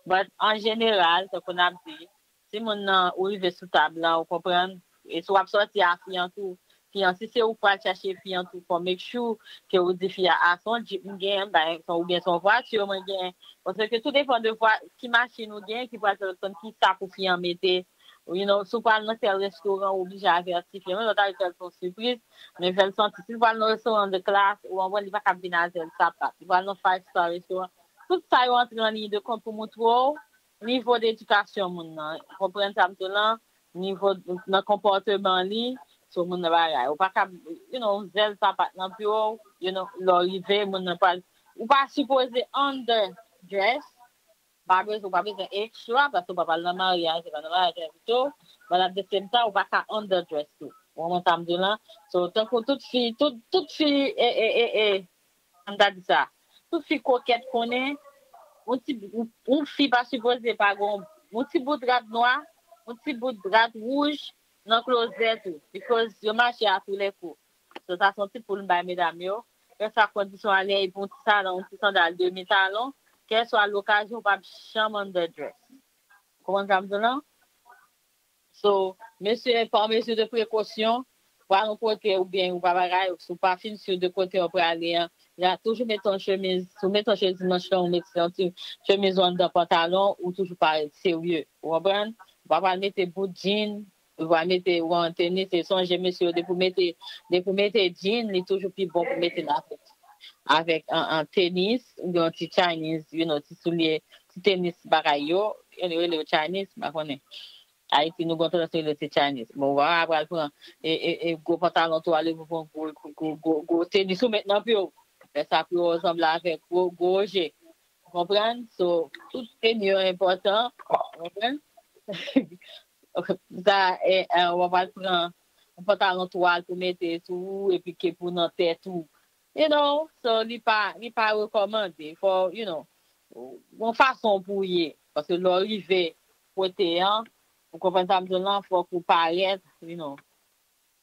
But an jeneral, tankou n ap di, si moun nan ou rive sou tab lan, ou konprann? E si w ap sòti a fi an tou, fi an, si se ou k pral chache fi an tou, fò make sure ke ou di fi a, a se yon djip m genyen, m bay, oubyen se yon vwati mwen genyen. Paske tou depan de vwa, ki machin ou genyen ki pral fè w konn ki sa pou fi an mete. You know, si w pral nan tèl restoran, ou oblije avèti fi an. Menm lè w ta vle fè l se yon sipriz, men fè l santi. Si l pral nan restoran de klas, ou konprann, li pa kab vin a zèl sapat. Li pral nan five star restoran. Tout sa yo antre an liy de kont pou moutre w nivo de edikasyon moun nan. Konprann sa m di w lan? Nivo nan konpòteman li, sou moun nan bagay. Ou pa ka, you know, zèl sapat nan pye w, you know, lè w rive, moun nan pral, ou pa sipoze underdress, pa bezwen, ou pa bezwen extra, paske ou pa pral nan maryaj, se pa nan maryaj yo envite w, but at the same time, ou pa ka underdress tou. Ou konprann sa m di w lan? So, tankou tout fi, tout, tout fi, e, e, e, e, An ta di sa. Tout fi kokèt konnen, yon ti, yon, yon fi pa sipoze pa gon, yon ti bout rad nwa, yon ti bout rad wouj nan klozèt ou. Because yo mache a tou lè kou. So, sa se yon ti pou m bay medam yo. Kèlswa kondisyon ale, epi yon ti talon, yon ti sandal demi talon, kèlswa lokazyon, ou p ap janm underdress. Ou konprann sa m di w lan? So, mesye, pa mezi de prekosyon, pral yon kote oubyen ou pa bagay, si w pa fin si de kote w prale an, ya toujou mete yon chemiz, si w mete yon chemiz manch long, ou mete yon ti chemiz ou anndan pantalon, ou toujou parèt serye. Ou konprann? Ou pa pral mete bout jean, ou pa mete ou an tenis, e sonje mesye yo, depi w mete, depi w mete jean, li toujou pi bon pou mete l avèk, avèk an, an tenis, oubyen yon ti Chinese, you know, ti soulye, ti tenis bagay yo, yo rele yo Chinese, m pa konnen. Ayiti, nou gen tandans rele se Chinese. Bon, w pa pral pran e, e, e gwo pantalon twal epi w pran gwo, gwo, gwo, gwo tenis ou met nan pye w. Lè sa pye w sanble avèk gwo, gwo oje. Ou konprann? So, tout teni yo enpòtan. Ou konprann? Sa, e, e, w pa pral pran yon pantalon twal pou mete sou ou epi kep ou nan tèt ou. You know, so li pa, li pa rekòmande. Fò, you know, yon fason pou w ye. Paske lè w rive kote an, ou konprann sa m di w lan, fòk ou parèt, you know,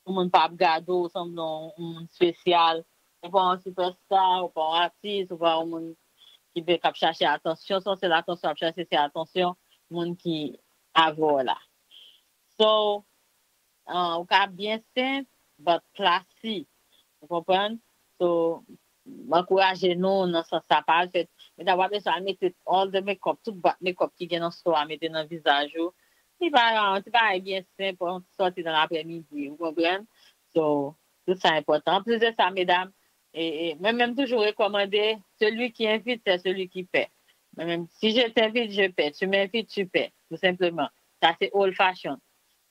pou moun pa ap gade w, sanble yon moun espesyal. Ou pa yon sipèsta, ou pa yon atis, ou pa yon moun ki pe, k ap chache atansyon. Se yon sèl atansyon w ap chache, se atansyon moun ki avè w la. So, ah, ou ka byen senp, but classy. Ou konprann? So, m ankouraje nou nan sans sa. Pa al fè, medam, w ap bezwen al mete all the makeup, tout bwat makeup ki gen nan store a, mete nan vizaj ou. Ti bagay, ti bagay byen senp, yon ti sòti nan laprèmidi, ou konprann? So, tout sa enpòtan. Anplis de sa, medam, e, e, mwen menm toujou rekòmande, celui qui invite, c'est celui qui paie. Mwen menm, si je t'invite, je paie. Tu m'invites, tu paies. Tout senpleman. Sa se old fashion.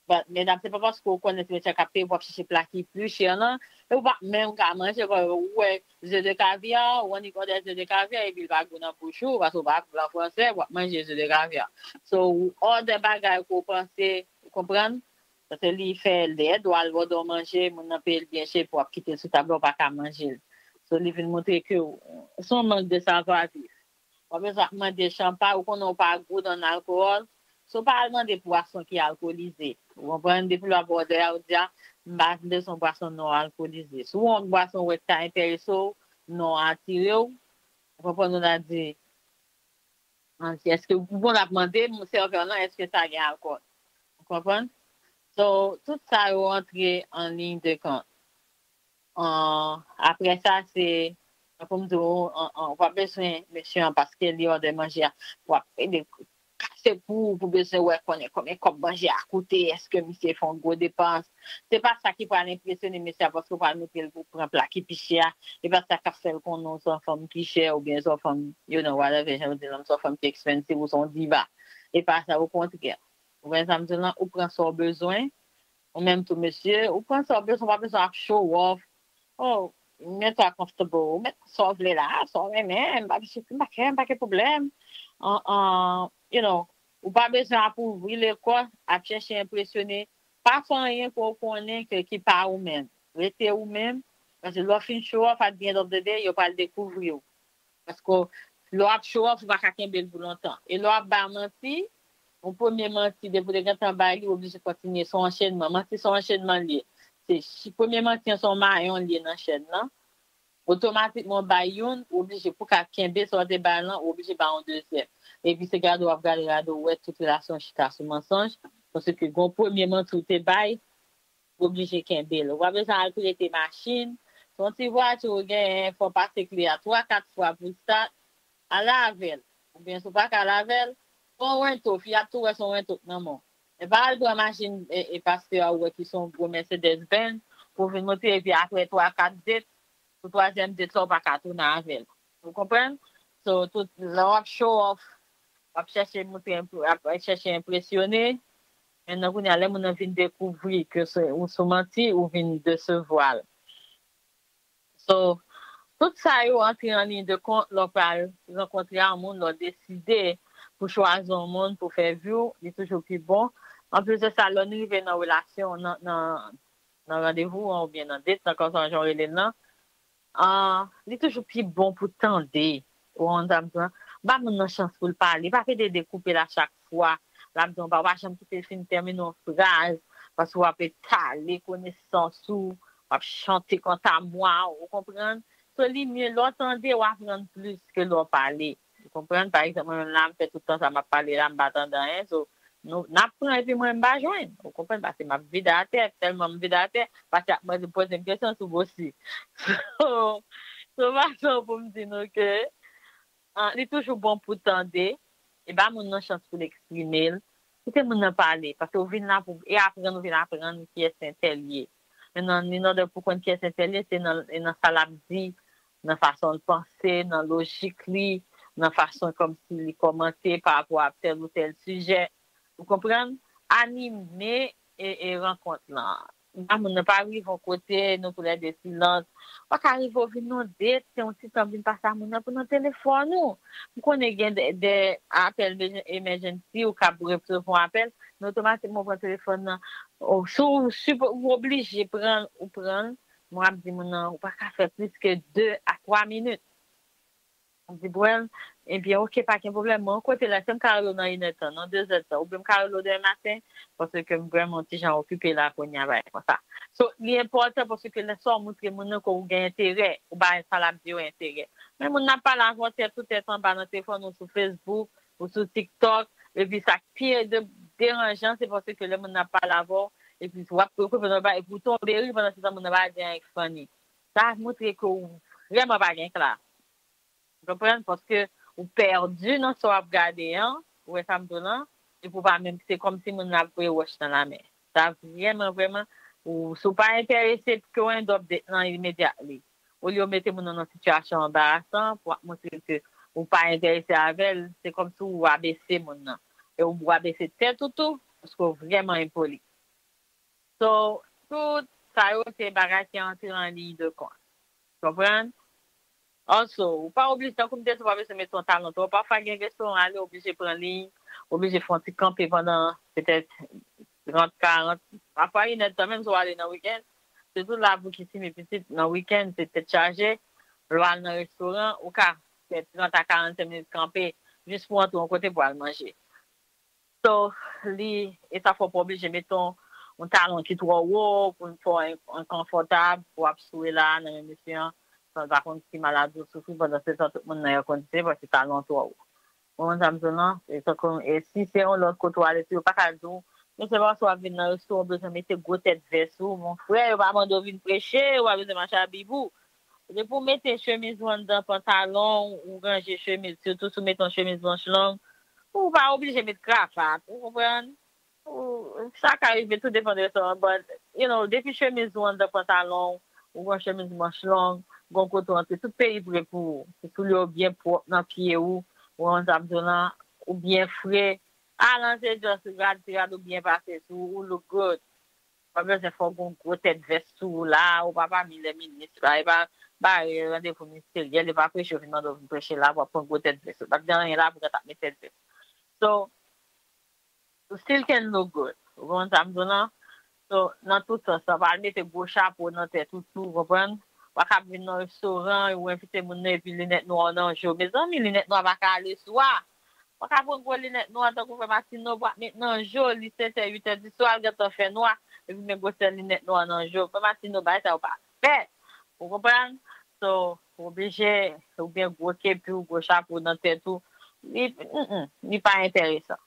But, medam, se pa paske w konnen se mesye a k ap peye pou w ap chèche pla ki pli chè lan, e ou pa menm ka manje, kòm ou wè ze de kavya, ou annik òdè ze de kavya, epi l pa gou nan bouch ou, paske ou pa blan fransè, w ap manje ze de kavya. So, ou òdè bagay ke w panse, ou konprann? Paske li fè lèd, ou al òdè yon manje, moun nan peye l byen chè, epi w ap kite l sou tab la, ou pa ka manje l. So, li vin montre ke w, se yon mank de savwa viv. W ap bezwen ap mande chanpay, ou konnen w pa good on alcohol. So, pa al mande bwason ki alkolize. Ou konprann? Depi lè w ap òdè a, ou di a, m pa bezwen bwason non alkolize. Si w wè yon bwason ou wè ki ta enterese w, non an atire w, ou konprann, ou ta di, Èske ou konn ap mande sèvè lan, èske sa gen alkòl? Ou konprann? So, tout sa yo antre an liy de kont. Apre sa, se, tankou m di w, w ap bezwen mesye an paske li òdè manje a. W ap ede kase kou pou bezwen wè konnen konbyen kòb manje a koute, èske misye fè yon gwo depans. Se pa sa ki pral enpresyone mesye a paske w pral montre l pou pran pla ki pi chè a. Se pa sa k ap fè l konnen w se yon fanm ki chè oubyen se yon fanm, you know, whatever, jan yo di l, se yon fanm ki expensive ou se yon diva. Se pa sa, okontrè. Ou konprann sa m di w lan, ou pran sa w bezwen. Ou menm tou mesye, ou pran sa w bezwen, w pa bezwen ap show off. Oh, mèt sa comfortable, ou mèt sa w vle la, sa w renmen, m pa gen, m pa gen pwoblèm. An, an, you know, ou pa bezwen ap ouvri lekò, ap chèche enpresyone. Pa fè anyen ke w konnen ke ki pa ou menm. Rete ou menm, paske lè w fin show off, at the end of the day, yo pral dekouvri w. Paske lè w ap show off, ou pa ka kenbe l pou lontan. E lè w ap bay manti, yon premye manti, depi w te gentan bay li, w oblije kontinye. Se yon anchenman. Manti se yon anchenman l ye. Se si premye manti an se yon mayon l ye nan chèn nan, otomatikman w bay youn, ou oblije pou ka kenbe sa w te bay lan, ou oblije bay yon dezyèm. Epi se gade w ap gade, gade w wè tout relasyon chita sou mansonj. Paske gen yon premye manti w te bay, ou oblije kenbe l. Ou pa bezwen al prete machin. Se yon ti vwati ou genyen, fò w pase kle a twa, kat fwa pou l start. Ale avè l. Oubyen si w pa ka ale avè l, pran yon rento, fi a ap tou wè se yon rento k nan men w. E pa al pran machin e, e pastè a ou wè ki se yon gwo Mercedes Benz pou w vin monte epi apre twa, kat date, pou twazyèm date la w pa ka tounen avè l. Ou konprann? So, tout, lè w ap show off, w ap chèche montre, w ap chèche enpresyone. Men nan kounye a, lè moun nan vin dekouvri ke se ou sou manti, ou vin desevwa l. So, tout sa yo antre an liy de kont lè w pral rankontre a moun, lè w deside pou chwazi yon moun pou fè vi w, li toujou pi bon. Anplis de sa, lè nou rive nan relasyon, nan, nan, nan randevou an oubyen nan date, nan kòman jan w rele l nan, ah, li toujou pi bon pou tande. Ou konn sa m di w lan? Ba moun nan chans pou l pale. Pa pede dekoupe l a chak fwa. L ap di w pa, w pa janm kite l fin tèmine yon fraz, paske w ap etale konesans ou, w ap chante kantamwa, ou konprann? So, li mye lè w tande, w aprann plis ke lè w pale. Ou konprann? Pa egzanp, mwen menm la, m fè tout tan sa m ap pale la, m pa tande anyen. So, nou, n ap pran epi mwen, m pa jwenn. Ou konprann? Paske m ap vide atè, tèlman m vide atè, paske ap mande poze m kesyon sou bosi. So, se yon fason pou m di nou ke, ah, li toujou bon pou tande, e ba moun nan chans pou l eksprime l. Kite moun nan pale, paske ou vin la pou, e aprann, ou vin aprann kiyès entèl ye. Men nan, in order pou konn kiyès entèl ye, se nan, e nan sa l ap di, nan fason l panse, nan lojik li, nan fason kòmsi li kòmante pa rapò a tèl ou tèl sijè. Ou konprann? Anime e, e rankont lan. Ba moun nan pa rive yon kote, nou toulède silans. Pa ka rive w vin nan date, se yon ti tan vin pase a moun nan pou nan telefòn ou. M konnen gen de, de apèl emergency ou ka resevwa yon apèl, men otomatikman w pran telefòn nan. Ou, si w, si w oblije pran l, ou pran l. Mwen ap di moun nan, ou pa ka fè plis ke de a twa minit. M di, "Bwèl, ebyen, oke, pa gen pwoblèm. Mwen, yon kote la, si m ka rele w nan inèdtan, nan dezèdtan, oubyen m ka rele w demen maten, paske m vrèman ti jan okipe la kounye a, bagay konsa." So, li enpòtan paske lè sa w montre moun nan ke ou gen enterè, ou ba sa l ap di yo enterè. Men moun nan ap pale avè w tèt ou tèt anba nan telefòn ou sou Facebook, ou sou TikTok, epi sa k pi de, deranjan, se paske lè moun nan ap pale avè w, epi w ap, w ap, epi w tonbe ri pandan se tan moun nan pa di anyen k funny. Sa montre ke ou vrèman pa gen klas. Ou konprann? Paske ou pèdi nan sa w ap gade an, ou wè sa m di w lan, epi w pa menm, se kòmsi moun nan ap voye wòch nan lamè. Sa vrèman, vrèman, ou, si w pa enterese, ke w end up de, nan immediately. Olye w mete moun nan nan sitiyasyon anbarasan pou w ap montre ke ou pa enterese avè l, se kòmsi w rabese moun nan. E ou rabese tèt ou tou, paske w vrèman enpoli. So, tout sa yo se bagay ki antre an liy de kont. Konprann? Also, ou pa oblije, tankou m te di, ou pa bezwen mete yon talon twò. Pafwa gen restoran ale, oblije pran liy, oblije fè yon ti kanpe pandan petèt trant, karant, pafwa inèdtan menm si w ale nan wikenn. Sitou la pou ki timoun pitit, nan wikenn, se tèt chaje. Lè w al nan restoran, ou ka fè trant a karannsenk minit kanpe, jis pou w antre yon kote pou w al manje. So, li, e sa fè w pa oblije mete yon, yon talon ki twò wo, pou l fè w en, enkonfòtab, pou w ap soure la, nan men mesye an, san l pa konn ki maladi w soufri, pandan se tan tout moun nan èkondisyonnen, paske talon twò wo. Ou konprann sa m di w lan? E tankou, e si se yon lòt kote w ale tou, yo pa ka di w, men se paske w ap vin nan restoran, w bezwen mete gwo tèt vès ou, mon frè, yo pa mande w vin preche, ou pa bezwen mache a bib ou. Depi w mete chemiz ou anndan pantalon, ou ranje chemiz, sitou si w mete yon chemiz manch long, ou pa oblije met kravat, ou konprann? Ou, sa ka rive, tou depann de restoran, but, you know, depi chemiz ou anndan pantalon, ou gen chemiz manch long, gen kote w antre, tout peyi pre pou ou. Si soulye w byen pwòp nan pye ou, ou konprann sa m di w lan, ou byen fre, al nan se just rad, ti rad ou byen pase sou ou, ou look good. Pa bezwen fò w gen yon gwo tèt vès sou ou la, ou pa pami lè minis la, e pa bare randevou ministeryèl, e pa preche yo vin mande w vin preche la, w ap pran gwo tèt vès. Ou pa t gen anyen la pou w t ap met tèt vès. So, you still can look good. Ou konprann sa m di w lan? So, nan tout sans, sa pa al mete gwo chapo nan tèt ou tou, ou konprann? Ou pa ka vin nan restoran, ou envite moun nan, epi linèt nwa w nan je w. Mezanmi, linèt nwa pa ka ale swa. Ou pa ka pran gwo linèt nwa tankou frè Matino, pou ap met nan je w, li sèt è, uit è di swa, l gentan fè nwa, epi met gwosè linèt nwa nan je w. Frè Matino, bagay sa yo pa fèt. Ou konprann? So, ou oblije, oubyen gwo kepi w, gwo chapo nan tèt ou, li, mm, mm, li pa enteresan.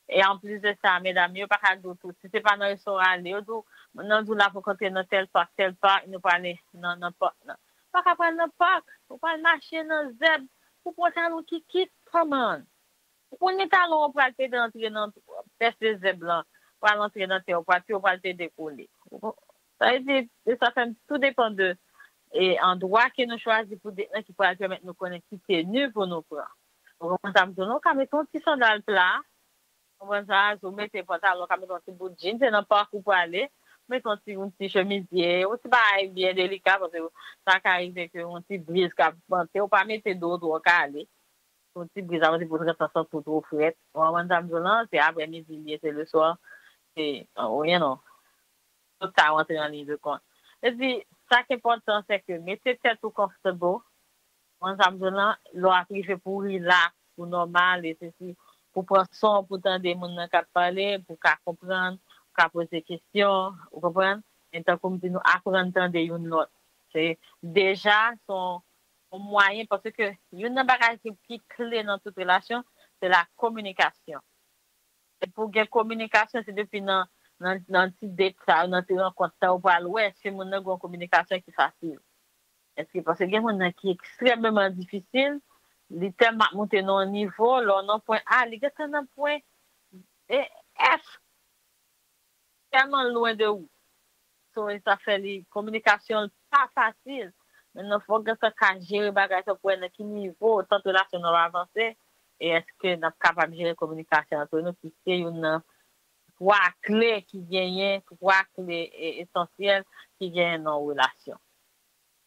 E anplis de sa, medam yo pa ka di w tou, si se pa nan restoran ale, yo di w, moun nan di w l ap rankontre nan tèl pak, tèl pak, nou prale nan, nan pak, nan. Ou pa ka pral nan pak, ou pral mache nan zèb, ou pran talon kikit, come on. Ou konn ni talon w pral pede antre nan pès de zèb lan, pral antre nan tè, ou pral, pye w pral pede kole. Sa vle di, e sa fè m tou depann de, e, andwa ke nou chwazi pou date lan ki pral pèmèt nou konnen ki teni pou nou pran. Ou konprann sa m di w lan? Ou ka mete yon ti sandal pla, ou konprann sa, si w mete pantalon, ou ka mete yon ti bout jeans, se nan pak ou prale, mete yon ti, yon ti chemizye, yon ti bagay byen delika, paske sa ka rive ke yon ti briz ka vante, ou pa mete do w twò kale. Yon ti briz, sa vle di pou w t ap santi w twò frèt. Ou konprann sa m di w lan? Se aprè midi l ye, se le swa. Se, ou, you know, tout sa rantre an liy de kont. E di, sa ki enpòtan, se ke mete tèt ou comfortable. Ou konprann sa m di w lan? Lè w ap rive pou w relax, pou w nòmal, e sesi, pou pran son, pou tande moun nan k ap pale, pou w ka konprann, pou w ka poze kesyon, ou konprann? E tankou m di nou, aprann tande youn lòt. Se, deja, se yon yon mwayen, paske youn nan bagay ki, ki kle nan tout relasyon, se la kominikasyon. E pou gen kominikasyon, se depi nan, nan, nan ti date sa yo, nan ti rankont sa yo, ou pral wè si moun nan gen yon kominikasyon ki fasil. Èske, paske gen moun nan ki ekstrèmeman difisil, li tèlman ap moute nan yon nivo, lè w nan pwen A, li gentan nan pwen E, F. Tèlman lwen de ou. So, e sa fè li, kominikasyon l pa fasil. Mentnan, fòk gentan ka jere bagay sa pou wè nan ki nivo, tan relasyon nan ap avanse, e èske n ap kapab jere kominikasyon antre nou, ki se youn nan twa kle ki genyen, twa kle, e, esansyèl ki genyen nan yon relasyon.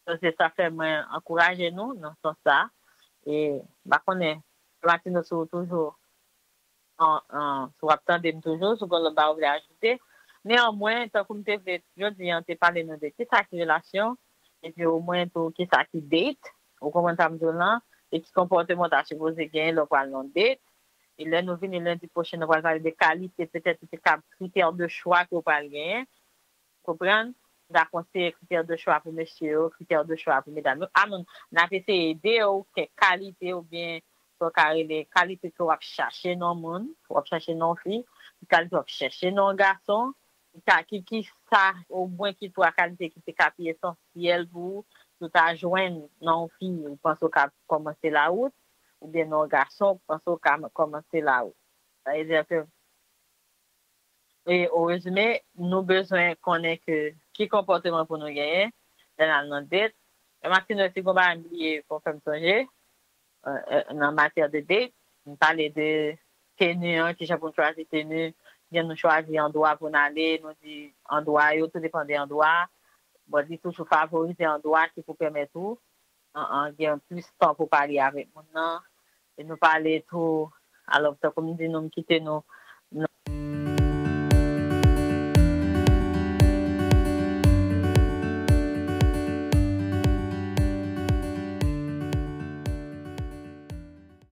So, se sa fè mwen ankouraje nou nan sans sa. E, m pa konnen, Martino, si w toujou an, an, si w ap tande m toujou, si w gen lòt bagay w vle ajoute. Neanmwen, tankou m te vle, jodi a, te pale nou de kisa ki relasyon, epi omwen tou kisa ki date, ou konprann sa m di w lan, e ki konpòteman w ta sipoze genyen lè w pral nan date. E lè nou vini lendi pwochen, nou pral pale de kalite, petèt, se ka kritè de chwa ke w pral genyen. Konprann? M ta konseye kritè de chwa pou mesye yo, kritè de chwa pou medam yo. Amen, n ap eseye ede w kèk kalite oubyen sa w ka rele kalite ke w ap chache nan yon moun, w ap chache nan yon fi, ki kalite w ap chache nan yon gason, ki ka, ki, ki sa, omwen ki twa kalite ki te ka pi esansyèl pou ou, pou w ta jwenn nan yon fi, ou panse w ka kòmanse lawout, oubyen nan yon gason, ou panse w ka kòmanse lawout. Sa vle di ke E o rezime, nou bezwen konnen ke ki konpòteman pou nou genyen lè n al nan date. E Martino, si gon bagay m bliye, fò w fè m sonje, euh, euh, nan matyè de date, m pale de teni an, kijan pou n chwazi teni, kijan nou chwazi andwa pou n ale, nou di andwa yo, tou depann de andwa. Bon, li toujou favorize andwa ki pou pèmèt ou an, an, gen plis tan pou pale avèk moun nan. E nou pale tou, alò, tankou m di nou, m kite nou